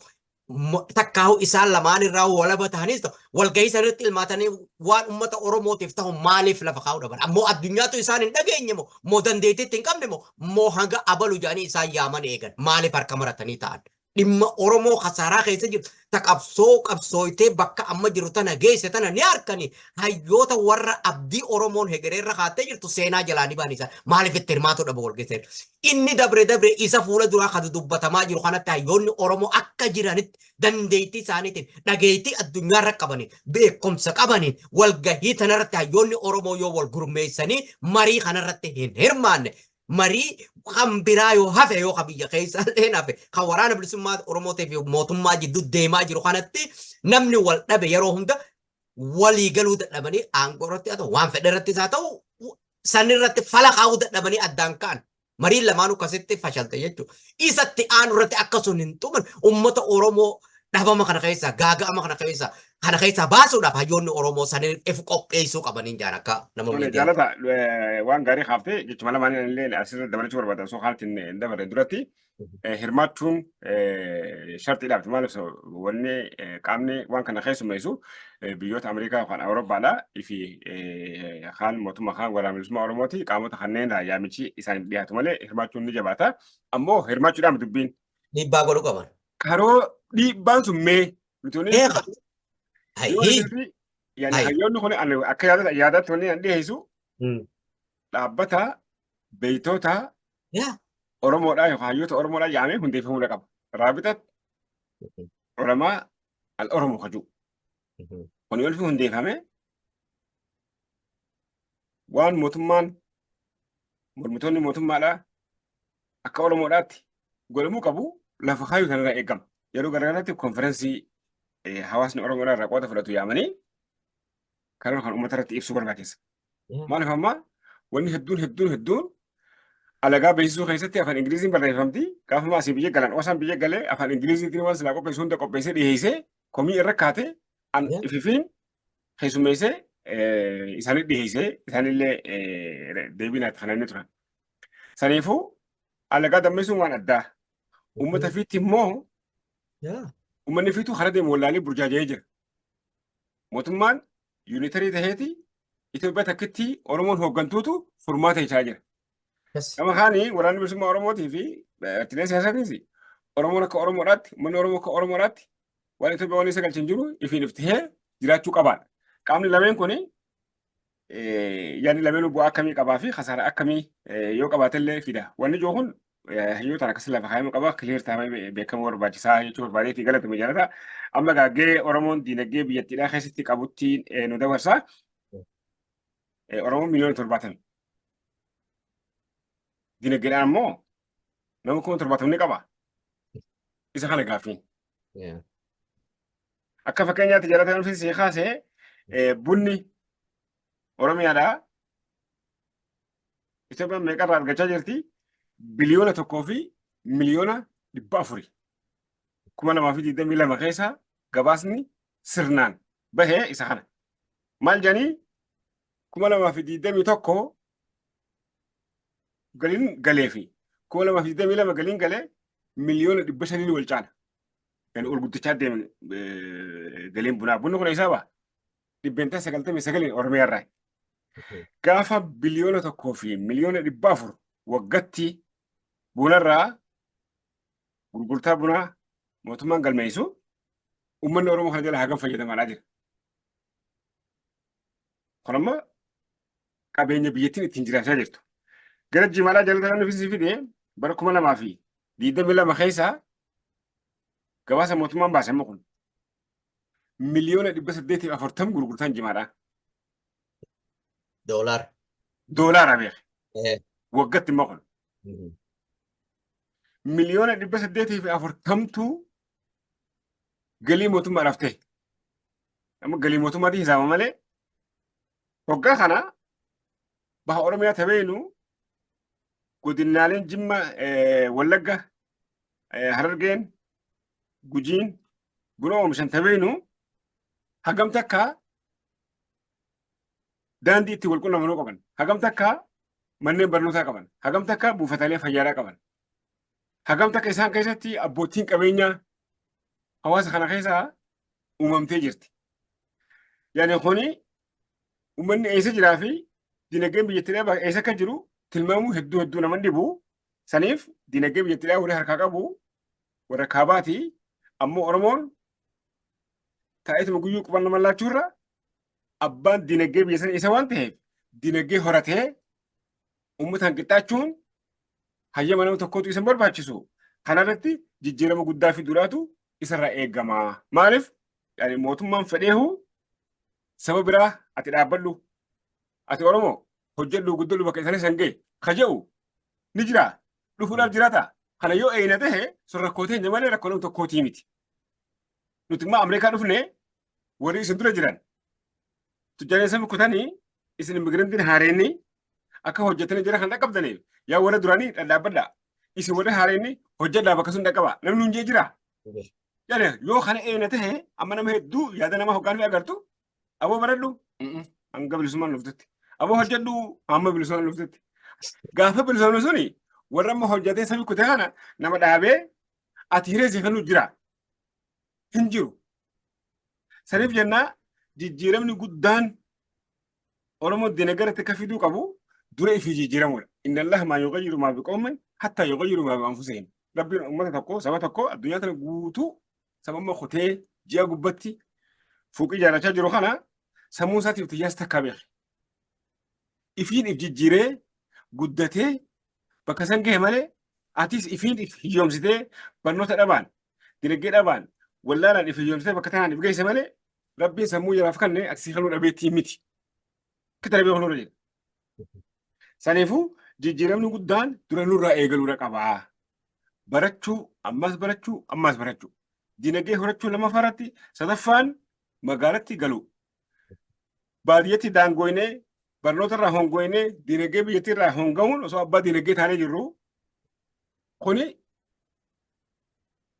takkaahu isaan lamaan irraa walaba ta'anis ta'u, walgahii sanatti ilmaatanii waan ummata Oromootiif ta'u maaliif lafa kaa'uu dhaban? Ammoo addunyaatu isaan hin dhageenye moo, moo dandeettiitti hin qabne moo, moo hanga abalu jedhanii isaan yaaman eegan? Maaliif harka maratanii ta'an? Dhimma Oromoo kasaaraa keessa jirtu, ta qabsoo qabsooytee bakka amma jiru tana geesse tana ni harkani. Hayyoota warra abdii Oromoon hegereerra kaattee jirtu seenaa jalaa ni ba'an, isaan maaliif itti hirmaatu dhaba wal geesse? Inni dabre dabre isa fuula duraa kan dubbatamaa jiru kanatti hayyoonni Oromoo akka jiranitti dandeettii isaaniitiin, dhageettii addunyaarra qabaniin, beekumsa qabaniin walgahii tanarratti hayyoonni Oromoo yoo wal gurmeessanii marii kanarratti hin hirmaanne, marii kan biraa yoo hafe, yoo kan biyya keessa illee hafe, kan Waraana Bilisummaa Oromootii fi mootummaa jidduu deemaa jiru kanatti namni wal dhabe yeroo hunda walii galuu dadhabanii aangoo irratti haa ta'u, waan fedhe irrattis haa ta'u, san irratti fala kaa'uu dadhabanii addaan ka'an. Mariin lamaanuu akkasitti fashalte jechuudha. Isatti aanu irratti akka sun hin xuman, uummata Oromoo dhabama kana keessaa, gaaga'ama kana keessaa baasuudhaaf hayyoonni Oromoo saniin if qopheessuu qabaniin jaan akka nama Tole miidiyaa. Jaalata, waan gaarii kaaftee jechuma lamaan illee asirra dabalachuu barbaada osoo haalti hin dabarre duratti hirmaachuun shartiidhaaf. Maaliif wanni qaamni waan kana keessummeessu biyyoota Ameerikaa yookaan Awurooppaadha fi kaan mootummaa kaan Waraana Bilisummaa Oromooti, qaamota kanneen irraa yaamichi isaaniif dhiyaatu malee hirmaachuun ni jabaata. Ammoo hirmaachuudhaan dubbiin Dhiibbaa godhuu qaban. Karoo dhiibbaan sun mee nuti wanni Eega. yoo Hayii. nuti yani Hayii. hayyoonni kun ani akka yaadaatti wanni an dhiyeessu dhaabbata beeytoota Oromoodhaa yookaan hayyoota Oromoodhaa yaamee hundeeffamuu qaba. Raabita Ulamaa al Oromoo kajuu. Kun yoo hundeeffame waan mootummaan mormitoonni mootummaadhaa akka Oromoodhaatti godhamuu qabu lafa kaayuu kanarraa eegama. Yeroo garaagaraatti konferensii hawaasni Oromoodhaa irraa qooda fudhatu yaamanii karoora kan uummata irratti ibsuu barbaachisa. Maaliif amma wanni hedduun hedduun hedduun alagaa beeksisuu keessatti afaan Ingiliziin barreeffamti. Gaafa asii biyya galan osaan biyya galee afaan Ingiliziitiin waan silaa qopheessu hunda qopheessee dhiyeessee komii irra kaatee an ififiin keessummeessee isaanii dhiyeessee isaanillee deebii naatti kan inni turan. Saniifuu alagaa dammeessuun waan addaa. Uummata fiitti immoo uummanni fiituu karaa deemu wallaalee burjaaja'ee jira. Mootummaan unitary taheeti Itoophiyaa takkitti Oromoon hooggantuutu furmaata jechaa jira. Gama kaanii Waraanni Bilisummaa Oromootii fi paartiileen siyaasaatiis Oromoon akka Oromoodhaatti, uummanni Oromoo akka Oromoodhaatti waan Itoophiyaa waan isa galchan jiru ifiin iftihee jiraachuu qabaadha. Qaamni lameen kuni yaadni lameenuu bu'aa akkamii qabaa fi kasaara akkamii yoo qabaatellee fida. Wanni jiru kun hayyootaan akkasii lafa kaayamuu qaba. Clear taa'amee beekamuu barbaachisaa jechuu barbaadeetii galatame jaalata. Amma gaaggee Oromoon diinagdee biyyattiidhaa keessatti qabutti nu dabarsa. Oromoon 70,000,000. Diinagdeedhaan ammoo nama 70,000 ni qaba. Isa kana gaaffiin. Akka fakkeenyaatti jalataan ofii sii kaasee bunni Oromiyaadhaa Itoophiyaan meeqarraa argachaa jirti? 1,400,000,000. 2022 keessa gabaasni sirnaan bahee isa kana. Maal jedhanii 2021 galiin galee fi 2022 galiin galee 500,000,000 wal caala. Kan ol guddachaa deeman galiin bunaa. Bunni kun eessaa ba'a? 99% Oromiyaa irraa. Gaafa 1,400,000,000 waggatti bunarraa gurgurtaa bunaa mootummaan galmeessu uummanni Oromoo kana jala hagam fayyadamaadhaa jira. Kun amma qabeenya biyyattiin ittiin jiraachaa jirtu. Gara jimaadhaa jala tanaan nufi fide bara 2022 keessa gabaasa mootummaan baase amma kun 840,000,000 gurgurtaan jimaadhaa. Doolaara. Doolaara beek. Waggatti immoo kun. 840,000,000tu galii mootummaadhaaf ta'e. Amma galii mootummaatiin hisaaba malee waggaa kana baha Oromiyaa tabeenu godinaaleen Jimma, Wallagga, Harargeen, Gujiin buna oomishan tabeenu hagam takka daandii itti wal quunnamanuu qaban, hagam takka manneen barnootaa qaban, hagam takka buufataalee fayyaadhaa qaban, hagam takka isaan keessatti abbootiin qabeenyaa hawaasa kana keessaa uumamtee jirti. Yaani kuni uummanni eessa jiraa fi dinagdeen biyyattiidhaa eessa akka jiru tilmaamuu hedduu hedduu nama dhibu. Saniif dinagdee biyyattiidhaa warri harkaa qabu warra kaabaati. Ammoo Oromoon taa'eetuma guyyuu quban nama laachuurra abbaan dinagdee biyya sana isa waan ta'eef dinagdee horatee uummataan qixxaachuun hayyama nama tokkootu isa barbaachisu. Kanarratti jijjiirama guddaa fiduudhaatu isarraa eegama. Maaliif? Yani mootummaan fedheehu saba biraa ati dhaabbadhu ati Oromoo hojjedhu guddadhu bakka isaanii san gahe ka jedhu ni jira dhufuudhaaf jiraata. Kana yoo eeyna tahe sun rakkoo teenya malee rakkoo nama tokkootii miti. Nuti immoo Ameerikaa dhufne warri isin dura jiran tujjaareen sami kutanii isin immigirantiin haareenni akka hojjetanii jira kan dhaqqabdaniif yaa warra duraanii dhadhaabbadha. Isin warri haareenni hojjedhaa bakka sun dhaqqaba. Namni hundee jira. Jedhe yoo kana eena tahe amma nama hedduu yaada nama hoggaan fi agartu aboo baradhu hanga bilisummaan dhuftutti. Aboo hojjedhu hamma bilisummaan dhuftutti. Gaafa bilisummaan suni warra amma hojjetee sami kute kana nama dhaabee ati hiree si kennuu jira. Hin jiru. Saniif jennaa jijjiiramni guddaan Oromoo dinagdeetti akka fiduu qabu dura ifii jijjiiramuudha. Inna Allaha maa yughayyiru maa biqawmin hattaa yughayyiru maa bi'anfusihim. Rabbiin uummata tokko saba tokko addunyaa tana guutuu saba amma kutee ji'a gubbatti fuuqii ijaarrachaa jiru kana sammuu isaatiif xiyyaas takkaa beeke. Ifiin if jijjiiree guddatee bakka san gahe malee atis ifiin if hiyyoomsitee barnoota dhabaan dinagdee dhabaan wallaalaan if hiyyoomsitee bakka tanaan if geesse malee Rabbiin sammuu jaraaf kanne ati si kanuu dhabeettii miti. Akka darabee kanuu jedha. Saniifuu jijjiiramni guddaan dura nurraa eegaluudha qabaa. Barachuu, ammas barachuu, ammas barachuu. Dinagdee horachuu lammaffaa irratti sadaffaan magaalatti galuu. Baadiyyatti daangooynee barnoota irraa hongoynee dinagdee biyyattii irraa honga'uun osoo abbaa dinagdee taanee jirru kuni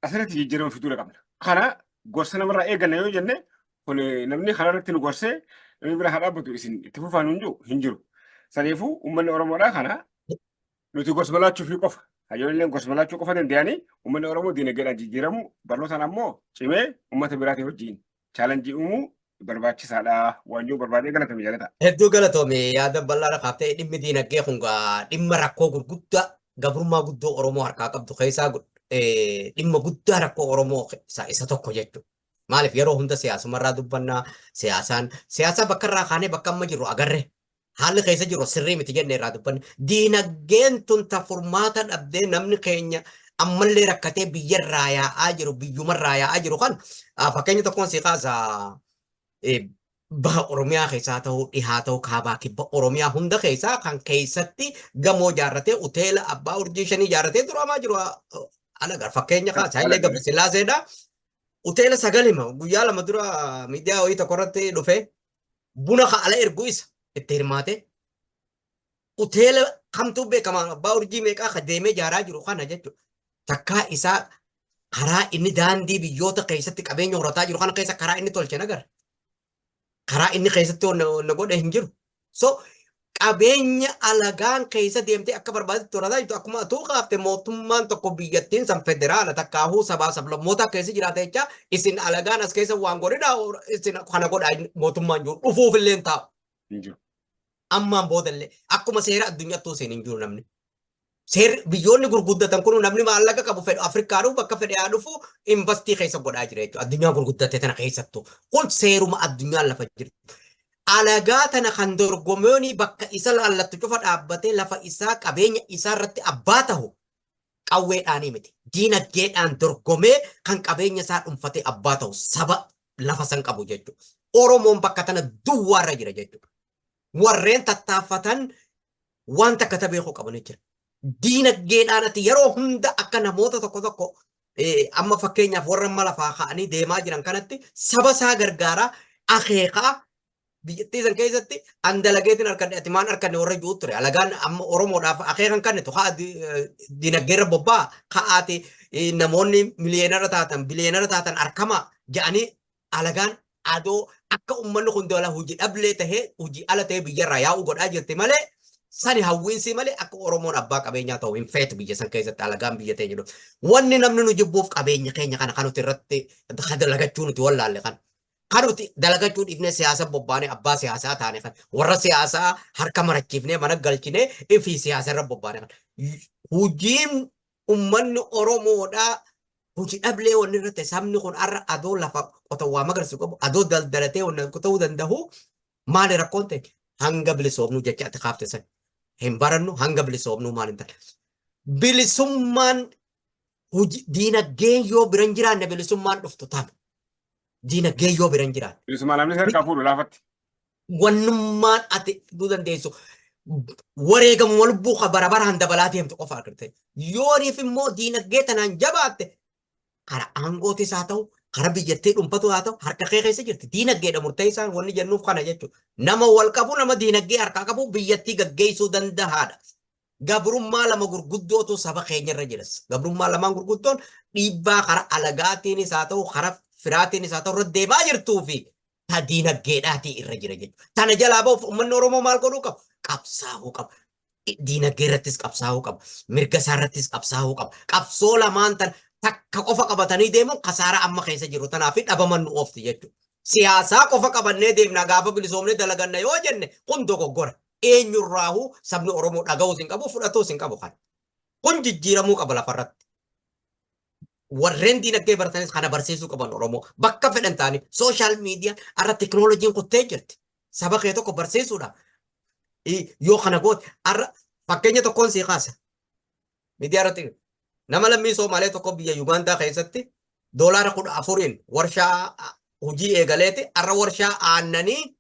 asirratti jijjiirama fiduudha qabna. Kana gorsa namarraa eeganna yoo jenne kun namni karaa irratti nu gorsee namni bira haa dhaabbatu isin itti fufaa nuun jiru hin jiru. Saniifuu uummanni Oromoodhaa kana nuti gorsa laachuufii qofa. Hayyoon illee gorsa laachuu qofa danda'anii uummanni Oromoo diinagdeedhaan jijjiiramu barnootaan ammoo cimee uummata biraatii wajjin chaalenjii uumuu barbaachisaadha. Waan jiru barbaadee galatame jaalata. Hedduu galatoomi yaada bal'aadha kaaftee dhimmi diinagdee kun gaa dhimma rakkoo gurguddaa gabrummaa guddoo Oromoo harkaa qabdu keessaa dhimma guddaa rakkoo Oromoo keessaa isa tokko jechuudha. Maaliif yeroo hunda siyaasumarraa dubbannaa siyaasaan siyaasa bakka irraa kaanee bakka amma jirru agarre haalli keessa jiru sirrii miti jenne irraa dubbanne diinagdeen tun ta furmaata dhabdee namni keenya ammallee rakkatee biyyarraa yaa'aa jiru biyyumarraa yaa'aa jiru kan fakkeenya tokkoon si kaasa baha Oromiyaa keessaa ta'uu dhihaa ta'uu kaabaa kibba Oromiyaa hunda keessaa kan keessatti gamoo ijaarratee hoteela abbaa urjii shanii ijaarratee duraamaa jiru alagar fakkeenya kaasa Hayilee Gabrasillaaseedha. Hoteela 9 hima guyyaa 2 dura miidiyaa wayii tokko irratti dhufe, buna ka ala ergu isa itti hirmaate. Hoteela kamtuu beekama, abbaa urjii meeqaa ka deemee ijaaraa jiru kana jechuudha. Takkaa isaa karaa inni daandii biyyoota keessatti qabeenya horataa jiru kana keessa karaa inni tolche nagar. Karaa inni keessatti wanna godhe hin jiru. So qabeenya alagaan keessa deemtee akka barbaadetti horataa jirtu, akkuma atuu kaafte, mootummaan tokko biyyattiin san federaala takkaahuu sabaa sablammoota keessa jiraata jecha isin alagaan as keessa waan godhina, isin kana godhaa mootummaan jiru dhufuuf illee hin taa'u. Hin jiru. Ammaan boodallee akkuma seera addunyaattuu seen hin jiru namni. Seerri biyyoonni gurguddatan kun namni maallaqa qabu fedhu Afrikaa dhufu, bakka fedhe haa dhufu, invest keessa godhaa jira jechuudha. Addunyaa gurguddatte tana keessattuu. Kun seeruma addunyaan lafa jirtu. Alagaa tana kan dorgomooni bakka isa laallattu cufa dhaabbatee lafa isaa, qabeenya isaa irratti abbaa tahu qawweedhaanii miti. Diinagdeedhaan dorgomee kan qabeenya isaa dhuunfatee abbaa ta'u saba lafa san qabu jechuudha. Oromoon bakka tana duwwaarra jira jechuudha. Warreen tattaaffatan waan takka ta beekuu qabanii jira. Diinagdeedhaan ati yeroo hunda akka namoota tokko tokko amma fakkeenyaaf warra amma lafaa ka'anii deemaa jiran kanatti saba isaa gargaaraa akeekaa biyyattii san keessatti an dalageetiin harkadhe, ati maan harkanne warra jiru ture. Alagaan amma Oromoodhaaf akeekan kennitu haa diinagdeerra bobbaa ka'aati, namoonni miliyeenara taatan, biliyeenara taatan harkama jedhanii alagaan adoo akka uummanni kun dola hojii dhablee tahee, hojii ala tahee biyyarraa yaa'uu godhaa jirti malee, sani hawwiinsi malee akka Oromoon abbaa qabeenyaa ta'u hin feetu biyya san keessatti alagaan biyya teenya dhufu. Wanni namni nu jibbuuf qabeenya keenya kana kan nuti irratti dalagachuu nuti wallaalle kan. Kan nuti dalagachuu dhiifnee siyaasa bobbaanee abbaa siyaasaa taane kan, warra siyaasaa harka marachiifnee mana galchinee ifii siyaasa irra bobbaane kan. Hojiin uummanni Oromoodhaa hojii dhablee wanni irratti sabni kun har'a adoo lafa qotan waa magarsu qabu, adoo daldalatee wanni ta'uu danda'u, maali rakkoon ta'e? Hanga bilisoomnuu jecha ati kaafte san hin barannu, hanga bilisoomnuu maal hin taane. Bilisummaan diinagdeen yoo biran jiraanne bilisummaan dhuftu tame. Diinagdeen yoo biran jiraanne. Bilisummaa namni harkaa fuudhu laafatti. Wannummaan ati fiduu dandeessu wareegamuma lubbuu ka bara baraan dabalaa deemtu qofa argite. Yooniif immoo diinagdee tanaan jabaatte, karaa aangootis haa ta'u, karaa biyyattii dhuunfatu haa ta'u, harka kee keessa jirti. Diinagdeedha murteessaan wanni jennuuf kana jechuudha. Nama wal qabu, nama diinagdee harkaa qabu biyyattii gaggeessuu danda'aadha. Gabrummaa lama gurguddootu saba keenya irra jiras. Gabrummaa lamaan gurguddoon dhiibbaa karaa alagaatiinis haa ta'u, karaa firaatiinis haa ta'u irra deemaa jirtuu fi ta diinagdeedhaatii irra jira jechuudha. Tana jalaa ba'uuf uummanni Oromoo maal godhuu qaba? Qabsaa'uu qaba. Diinagdee irrattis qabsaa'uu qaba. Mirga isaa irrattis qabsaa'uu qaba. Qabsoo lamaan tan takka qofa qabatanii deemuun kasaaraa amma keessa jiru tanaa fi dhabaman nu oofti jechuudha. Siyaasaa qofa qabannee deemna, gaafa bilisoomnee dalaganna yoo jenne kun dogoggora. Eenyurraahuu sabni Oromoo dhaga'uus hin qabu, fudhatuus hin qabu kana. Kun jijjiiramuu qaba lafarratti. Warreen diinagdee baratanis kana barsiisuu qaban Oromoo. Bakka fedhan ta'anii social media har'a teknooloojiin kuttee jirti. Saba kee tokko barsiisuudhaaf. Yoo kana goote, har'a fakkeenya tokkoon sii kaasa. Miidiyaa irratti nama lammii Soomaalee tokko biyya Yugaandaa keessatti $14n warshaa hojii eegaleeti har'a warshaa aannanii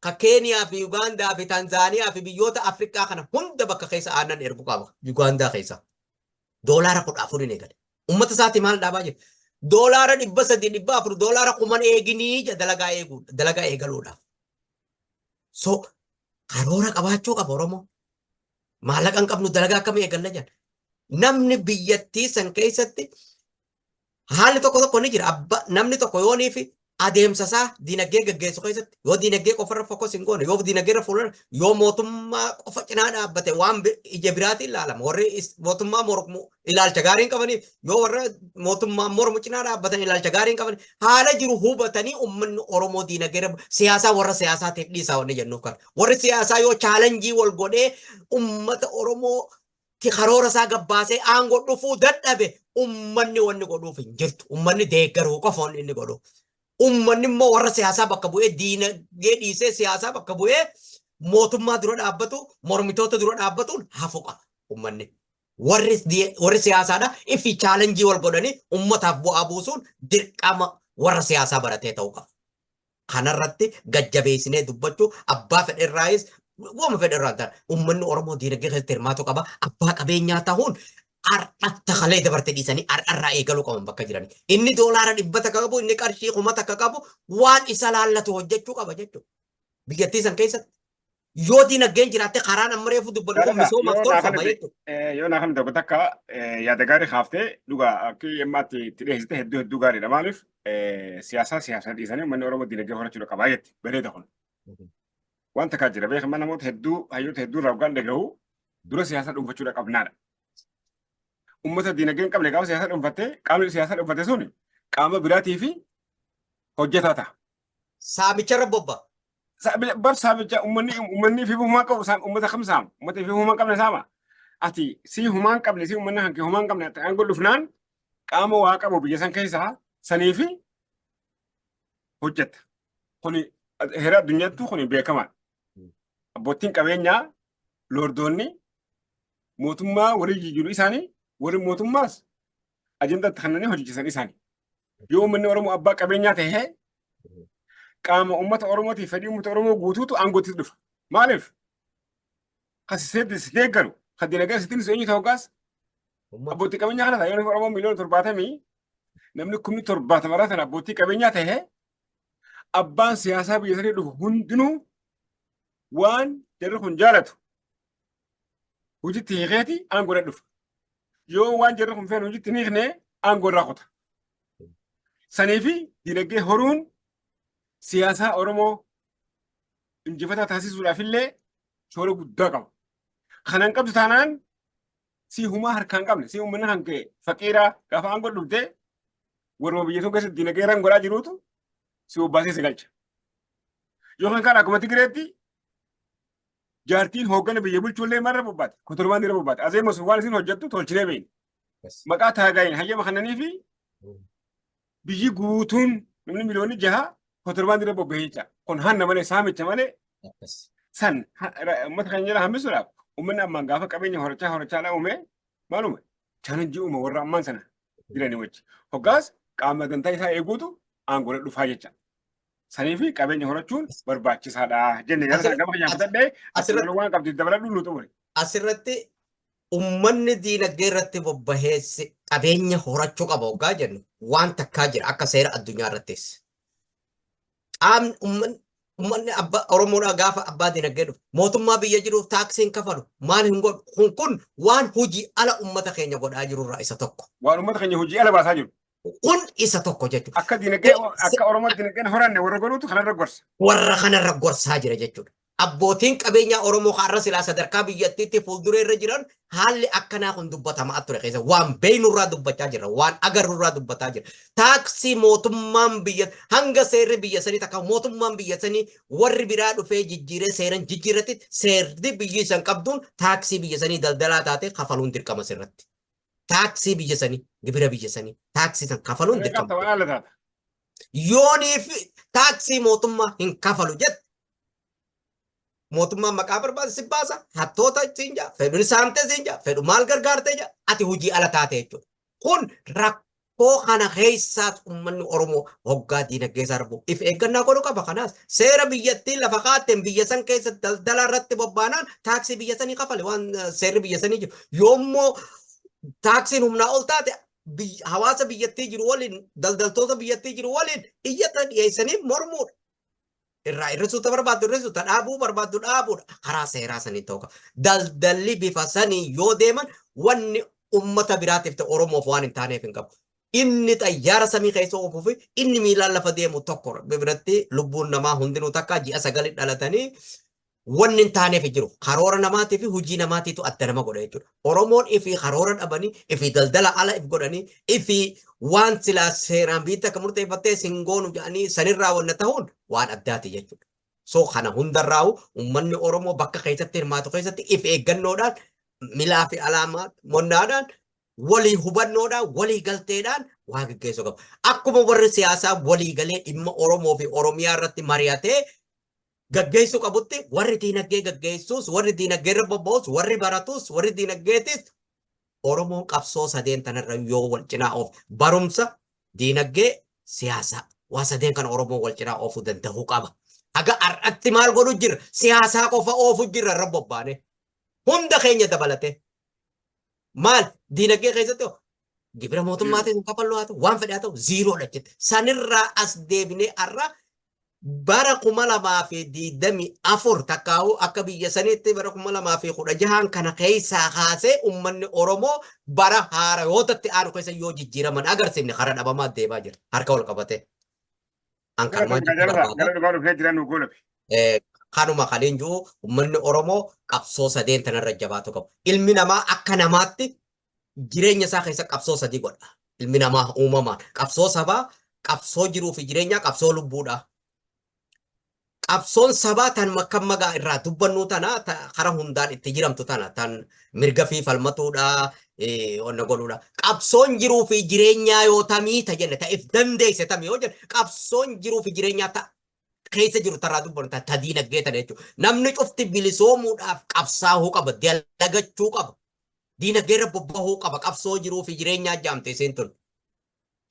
ka Keeniyaa fi Yugaandaa fi Tanzaaniyaa fi biyyoota Afrikaa kana hunda bakka keessa aannan ergu qaba Yugaandaa keessa. $14n eegale. Uummata isaati maal dhaabaa jira? $300, 400, $10,000 eeginii dalagaa eeguu, dalagaa eegaluudhaaf. So karoora qabaachuu qaba Oromoo. Maallaqa hin qabnu, dalagaa akkamii eegalla jedha. Namni biyyattii san keessatti haalli tokko tokko ni jira. Abba namni tokko yoonii fi adeemsa isaa diinagdee gaggeessu keessatti yoo diinagdee qofarra focus hin goone, yoo diinagdee irra fuuldura, yoo mootummaa qofa cinaa dhaabbate waan ija biraatiin ilaalama. Warri mootummaa mormu ilaalcha gaarii hin qabaniif, yoo warra mootummaa mormu cinaa dhaabbatan ilaalcha gaarii hin qabaniif, haala jiru hubatanii uummanni Oromoo diinagdee irra siyaasaa warra siyaasaatiif dhiisaa wanni jennuuf kana. Warri siyaasaa yoo challenge wal godhee uummata Oromoo ti karoora isaa gabbaasee aangoo dhufuu dadhabe, ummanni wanni godhuuf hin jirtu. Ummanni deeggaruu qofa wanni inni godhu. Ummanni immoo warra siyaasaa bakka bu'ee diinagdee dhiisee siyaasaa bakka bu'ee mootummaa dura dhaabbatu, mormitoota dura dhaabbatuun hafu qaba ummanni. Warri siyaasaadha ifi challenge wal godhanii ummataaf bu'aa buusuun dirqama warra siyaasaa baratee ta'uu qaba. Kanarratti gajjabeessinee dubbachuu abbaa fedherraayis, waama fedherraa ta'an, uummanni Oromoo diinagdee keessatti hirmaatu qaba. Abbaa qabeenyaa ta'uun Har'a takalee dabarte dhiisanii har'arraa eegaluu qaban bakka jiran. Inni doolaara 100 qabu, inni qarshii 1000 qabu waan isa laallatu hojjechuu qaba jechuudha. Biyyattii san keessatti. Yoo dinagdeen jiraatte karaan amma reefu dubbannu kun Dalagaa misoomaaf yoo naa tolfama kanate jechuudha. Yoo naa kanate tokko takka yaada gaarii kaaftee dhugaa akka ammaatti itti dhiyeessite hedduu hedduu gaariidha. Maaliif siyaasaa siyaasa dhiisanii uummanni Oromoo dinagdee horachuu qaba jetti bareeda kun. Waan takkaa jira beekama namoota hedduu hayyoota hedduu irraa hoggaan dhagahu dura siyaasa dhuunfachuudha qabnaadha. Uummata dinagdee hin qabne gaafa siyaasa dhuunfatte qaamni siyaasa dhuunfate sun qaama biraatii fi hojjetaa ta'a. Saamicharra bobba. Bar saamicha uummanni fi humaa qabu uummata kam saama? Uummata fi humaa hin qabne saama. Ati si humaa hin qabne si uummanni hanke humaa hin qabne ati aangoo dhufnaan qaama waa qabu biyya san keessaa sanii fi hojjetta. Kuni heera addunyaattuu kuni beekamaadha. Abboottiin qabeenyaa lordoonni mootummaa walii jijjiiru isaanii warri mootummaas ajandaa itti kennanii hojjechiisan isaanii. Yoo uummanni Oromoo abbaa qabeenyaa ta'e qaama uummata Oromootiif fedhii uummata Oromoo guutuutu aangootti dhufa. Maaliif? Kan si deeggaru, kan dinagdee sitti eenyu ta'u gaas abbootii qabeenyaa kana ta'a. Yoo Oromoo miliyoona 70 namni 70,000 irraa sana abbootii qabeenyaa ta'e abbaan siyaasaa biyya sanii dhufu hundinuu waan jarri kun jaalatu hojiitti hiikeeti aangoo irra dhufa. Yoo waan jarri kun feenu hojiitti hin hiikne aangoo irraa kuta. Sanii fi dinagdee horuun siyaasaa Oromoo injifataa taasisuudhaaf illee shoora guddaa qaba. Kana hin qabdu taanaan si humaa harkaa hin qabne si uummanni kan ka'e faqiiraa gaafa aangoo dhuftee warra biyya sun keessatti dinagdee irraan godhaa jiruutu si bobbaasee si galcha. Yookaan kan akkuma Tigireetti jaartiin hooggana biyya bulchuu illee marra bobbaate kotorbaandii irra bobbaate. Azee sun waan isin hojjettu tolchinee beekna. Maqaa taagaayin hayyama kannanii fi biyyi guutuun namni miliyoonni 6 kotorbaandii irra bobba'ee jecha. Kun hanna malee saamicha malee san uummata kan jala hambisuudhaaf uummanni ammaan gaafa qabeenya horachaa horachaa uume maaluma challenge uuma warra ammaan sana jiranii wajji. Hoggaas qaama dantaa isaa eeguutu aangoo dhufaa jecha. Sanii fi qabeenya horachuun barbaachisaadha jenne jala sana gama keenyaa fudhadhee asirratti waan qabdu dabaladhu nu xumure. Asirratti uummanni diinagdee irratti bobbahee qabeenya horachuu qaba hoggaa jennu waan takkaa jira akka seera addunyaa irrattis. Qaamni uummanni abbaa Oromoodhaa gaafa abbaa diinagdee dhufu mootummaa biyya jiruuf taaksii hin kafalu maal hin godhu kun kun waan hojii ala uummata keenya godhaa jirurraa isa tokko. Waan uummata keenya hojii ala baasaa jiru. Kun isa tokko jechuudha. Akka diinagdee akka Oromoo diinagdeen horanne warra godhuutu kanarra gorsa. Warra kanarra gorsaa jira jechuudha. Abbootiin qabeenyaa Oromoo har'a silaa sadarkaa biyyattiitti fuulduree irra jiran haalli akkanaa kun dubbatamaa ture keessa waan beeknurraa dubbachaa jirra, waan agarrurraa dubbataa jirra. Taaksii mootummaan biyya hanga seerri biyya sanii takka mootummaan biyya sanii warri biraa dhufee jijjiiree seeran jijjiirratti seerri biyyi san qabduun taaksii biyya sanii daldalaa taate kafaluun dirqama sirratti. Taaksii biyya sanii, gibira biyya sanii, taaksii san kafaluun dirqama. Yoonii fi taaksii mootummaa hin kafalu jette mootummaan maqaa barbaadu si baasa, hattoota siin jaa, fedhu saamte siin jaa, fedhu maal gargaarte jaa, ati hojii ala taate jechuudha. Kun rakkoo kana keessaas uummanni Oromoo hoggaa diinagdee isaa darbu if eeggannaa godhuu qaba. Kanaas seera biyyattii lafa kaatteen biyya san keessa daldala irratti bobbaanaan taaksii biyya sanii kafale waan seerri biyya sanii jiru. Yoommoo taaksiin humnaa ol taate hawaasa biyyattii jiru waliin, daldaltoota biyyattii jiru waliin iyyata dhiyeessanii mormuudha. Irraa hir'isuu ta barbaaddu hir'isuu, ta dhaabuu barbaaddu dhaabuudha. Karaa seeraa sanii ta'uu qaba. Daldalli bifa sanii yoo deeman wanni ummata biraatiif ta'e Oromoof waan hin taaneef hin qabu. Inni xayyaara samii keessa oofuu fi inni miilaan lafa deemu tokko biratti lubbuun namaa hundinuu takka ji'a sagali dhalatanii wanni hin taaneef hin jiru. Karoora namaatii fi hojii namaatiitu adda nama godha jechuudha. Oromoon ifii karoora dhabanii, ifii daldala ala if godhanii, ifii waan silaa seeraan biyyi takka murteeffattee sin goonu jedhanii sanirraa wanna ta'uun waan addaati jechuudha. So kana hundarraa'u uummanni Oromoo bakka keessatti hirmaatu keessatti if eeggannoodhaan milaa fi alaamaa monnaadhaan walii hubannoodhaan walii galteedhaan waa gaggeessuu qaba. Akkuma warri siyaasaa walii galee dhimma Oromoo fi Oromiyaa irratti mari'atee gaggeessuu qabutti warri diinagdee gaggeessuus, warri diinagdee irra bobba'us, warri baratus, warri diinagdeetis Oromoon qabsoo sadeen tanarra yoo wal cinaa oof barumsa, diinagdee, siyaasaa waa sadeen kana Oromoon wal cinaa oofuu danda'uu qaba. Haga har'atti maal godhu jirra? Siyaasaa qofa oofu jirra irra bobbaane. Hunda keenya dabalatee. Maal diinagdee keessatti hoo gibira mootummaatiin hin kafallu haa ta'u waan fedhe haa ta'u ziiroodha jechuudha. Sanirraa as deebinee har'a bara 2024 takkaa'uu akka biyya saniitti bara 2016 kana keessaa kaasee uummanni Oromoo bara haarayootatti aanu keessa yoo jijjiiraman agarsiifne karaa dhabamaa deemaa jira. Harka wal qabatee. An kanumaan jechuu barbaada. Gara dhugaa dhufee jiran nu goolabe. Kanuma kan hin jiru uummanni Oromoo qabsoo sadeen tanarra jabaatu qabu. Ilmi namaa akka namaatti jireenya isaa keessa qabsoo sadii godha. Ilmi namaa uumamaan qabsoo sabaa, qabsoo jiruu fi jireenyaa, qabsoo lubbuudha. Qabsoon sabaa tan makka magaa irraa dubbannuu tana kara hundaan itti jiramtu tana tan mirga fi falmatuudha onna godhuudha. Qabsoon jiruu fi jireenyaa yoo tamii ta jenne ta if dandeesse tamii yoo jenne qabsoon jiruu fi jireenyaa ta keessa jiru tarraa dubbannu ta diinagdee tana jechuudha. Namni cufti bilisoomuudhaaf qabsaa'uu qaba, dalagachuu qaba. Diinagdee irra bobbahuu qaba. Qabsoo jiruu fi jireenyaa jaamte isiin tun.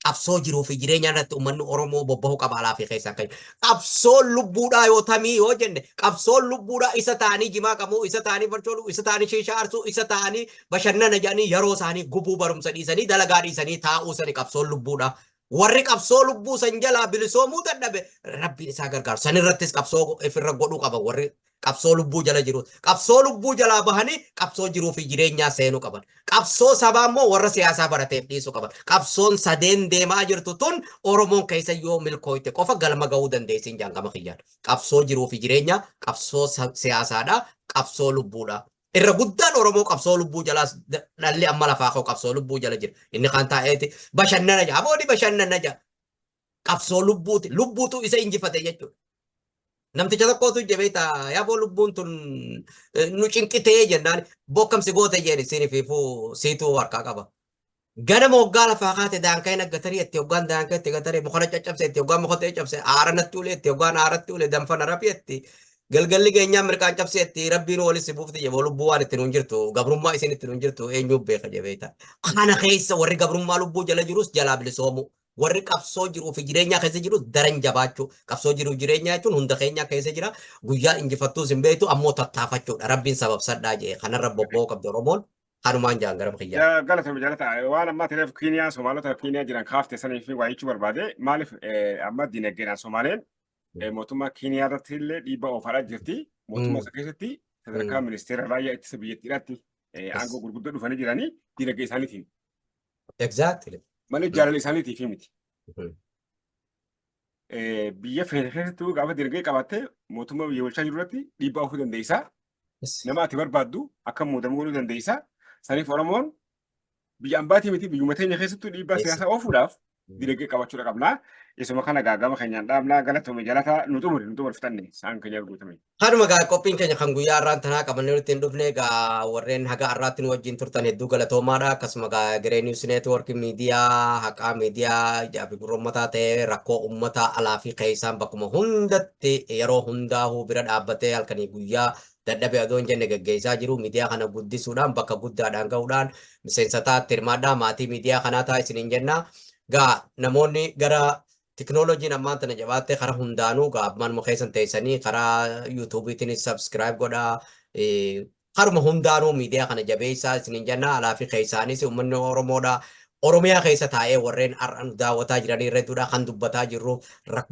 Qabsoo jiruu fi jireenyaa irratti uummanni Oromoo bobbahuu qaba alaa fi keessaan kan. Qabsoon lubbuudhaa yoo tamii yoo jenne qabsoon lubbuudhaa isa ta'anii jimaa qabuu, isa ta'anii farcoo, isa ta'anii shiishaa arsuu, isa ta'anii bashannana jedhanii yeroo isaanii gubuu barumsa dhiisanii dalagaa dhiisanii taa'uu sani qabsoon lubbuudhaa. Warri qabsoo lubbuu san jalaa bilisoomuu dadhabe rabbiin isaa gargaaru. San irrattis qabsoo ofirra godhuu qaba warri qabsoo lubbuu jala jiru. Qabsoo lubbuu jalaa bahanii qabsoo jiruu fi jireenyaa seenuu qaban. Qabsoo sabaa immoo warra siyaasaa barateef dhiisuu qaban. Qabsoon sadeen deemaa jirtu tun Oromoon keessa yoo milkooyte qofa galma gahuu dandeessiin jaan gama kiyyaan. Qabsoo jiruu fi jireenyaa, qabsoo siyaasaadha, qabsoo lubbuudha. Irra guddaan Oromoo qabsoo lubbuu jalaas dhalli amma lafaa koo qabsoo lubbuu jala jira. Inni kaan taa'eeti bashannana jira. Aboodi bashannana jira. Qabsoo lubbuuti. Lubbuutu isa injifate jechuudha. Namticha tokkotu ije beektaa yaaboo lubbuun tun nu cinqitee jennaan bokkamsi goote jeen isiin fiifuu siituu harkaa qaba. Ganama hoggaa lafaa kaate daankaa hin agatarii itti hoggaan daankaa itti gataree mukana caccabse itti hoggaan muka ta'e cabse aara natti ulee itti hoggaan aaratti ule danfa na rafi itti galgalli geenyaan mirqaan cabse itti rabbiin walis si buufti jeboo lubbuu waan itti nuun jirtu gabrummaa isin itti nuun jirtu eenyuu beeka jebeeta. Kana keessa warri gabrummaa lubbuu jala jirus jalaa bilisoomu. Warri qabsoo jiruu fi jireenyaa keessa jirus daran jabaachuu. Qabsoo jiruu jireenyaa jechuun hunda keenyaa keessa jira. Guyyaa injifattuus hin beektu ammoo tattaafachuudha. Rabbiin sababsadhaa jee kanarra bobba'uu qabdi Oromoon. Kanumaan jaan gara kiyyaa. Galatoomi jaalata. Waan ammaa ta'eef Kiiniyaa Somaalota Kiiniyaa jiran kaafte sanii fi waa jechuu barbaade maaliif amma dinagdeedhaan Somaaleen mootummaa Kiiniyaa irratti illee dhiibbaa oofaadhaa jirti. Mootummaa isa keessatti sadarkaa ministeera raayyaa ittisa biyyattiidhaatti aangoo gurguddoo dhufanii jiranii dinagdee isaaniitiin. Exactly. Malee jaalala isaaniitiif miti. Biyya feete keessattuu gaafa dinagdee qabaatte mootummaa biyya bulchaa jiru irratti dhiibbaa oofuu dandeessaa. Nama ati barbaaddu akka muudamu godhuu dandeessa. Saniif Oromoon biyya ambaatii miti biyyuma teenya keessattuu dhiibbaa siyaasaa oofuudhaaf dinagdee qabachuudha qabna. Isuma kana gaagama keenyaan dhaabnaa galatoome jalataa nu xumuri nu xumuri fixanne sa'aan keenya guutame. Kanuma gaa qophiin keenya kan guyyaa har'aan tanaa qabannee nutti hin dhufne gaa warreen haga har'aatti nu wajjin turtan hedduu galatoomaadha. Akkasuma gaa Geree News Network miidiyaa haqaa miidiyaa ijaa fi gurra uummataa ta'ee rakkoo uummataa alaa fi keessaan bakkuma hundatti yeroo hundaahuu bira dhaabbatee halkanii guyyaa dadhabe adoo hin jenne gaggeessaa jiru. Miidiyaa kana guddisuudhaan bakka guddaadhaan gahuudhaan miseensa taa'atti hirmaadhaa maatii miidiyaa kanaa ta'a isiniin jenna. Gaa namoonni gara teknooloojiin ammaan tana jabaattee karaa hundaanuu gaa manuma keessan teessanii karaa yuutuubiitiinis subscribe godhaa. Karuma hundaanuu miidiyaa kana jabeessaa isiniin jenna alaa fi keessaanis uummanni Oromoodha. Oromiyaa keessa taa'ee warreen har'a nu daawwataa jiranii irra hedduudha kan dubbataa jirru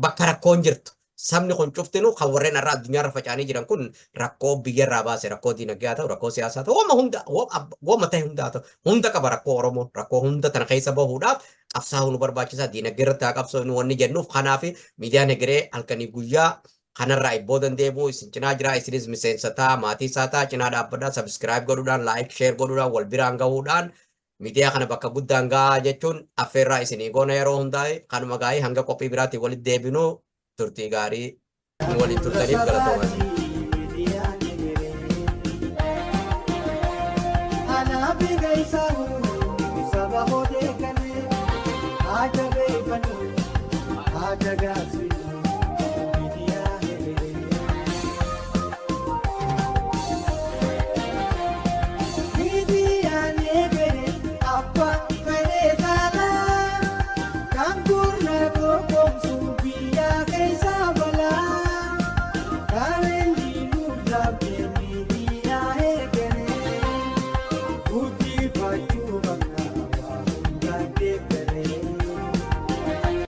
bakka rakkoon jirtu. Sabni kun cuftinu kan warreen har'a addunyaarra faca'anii jiran kun rakkoo biyyarraa baase rakkoo diinagdee haa ta'u rakkoo siyaasaa ta'u wama hunda wama ta'e hunda haa ta'u hunda qaba rakkoo Oromoon rakkoo hunda tana keessa bahuudhaaf qabsaa'uu nu barbaachisa diinagdee irratti haa qabsoofnu wanni jennuuf kanaaf miidiyaan egeree halkanii guyyaa kanarraa ibboo dandeebi'u isin cinaa jira isinis miseensa ta'a maatii isaa ta'a cinaa dhaabbadhaa subscribe godhuudhaan like share godhuudhaan wal biraan gahuudhaan miidiyaa kana bakka guddaan gahaa jechuun affeerraa isinii goona yeroo hundaa'e kanuma gaa'ii hanga qophii biraatiin walitti deebinu turtii gaarii nu waliin turtaniif galatoomaa.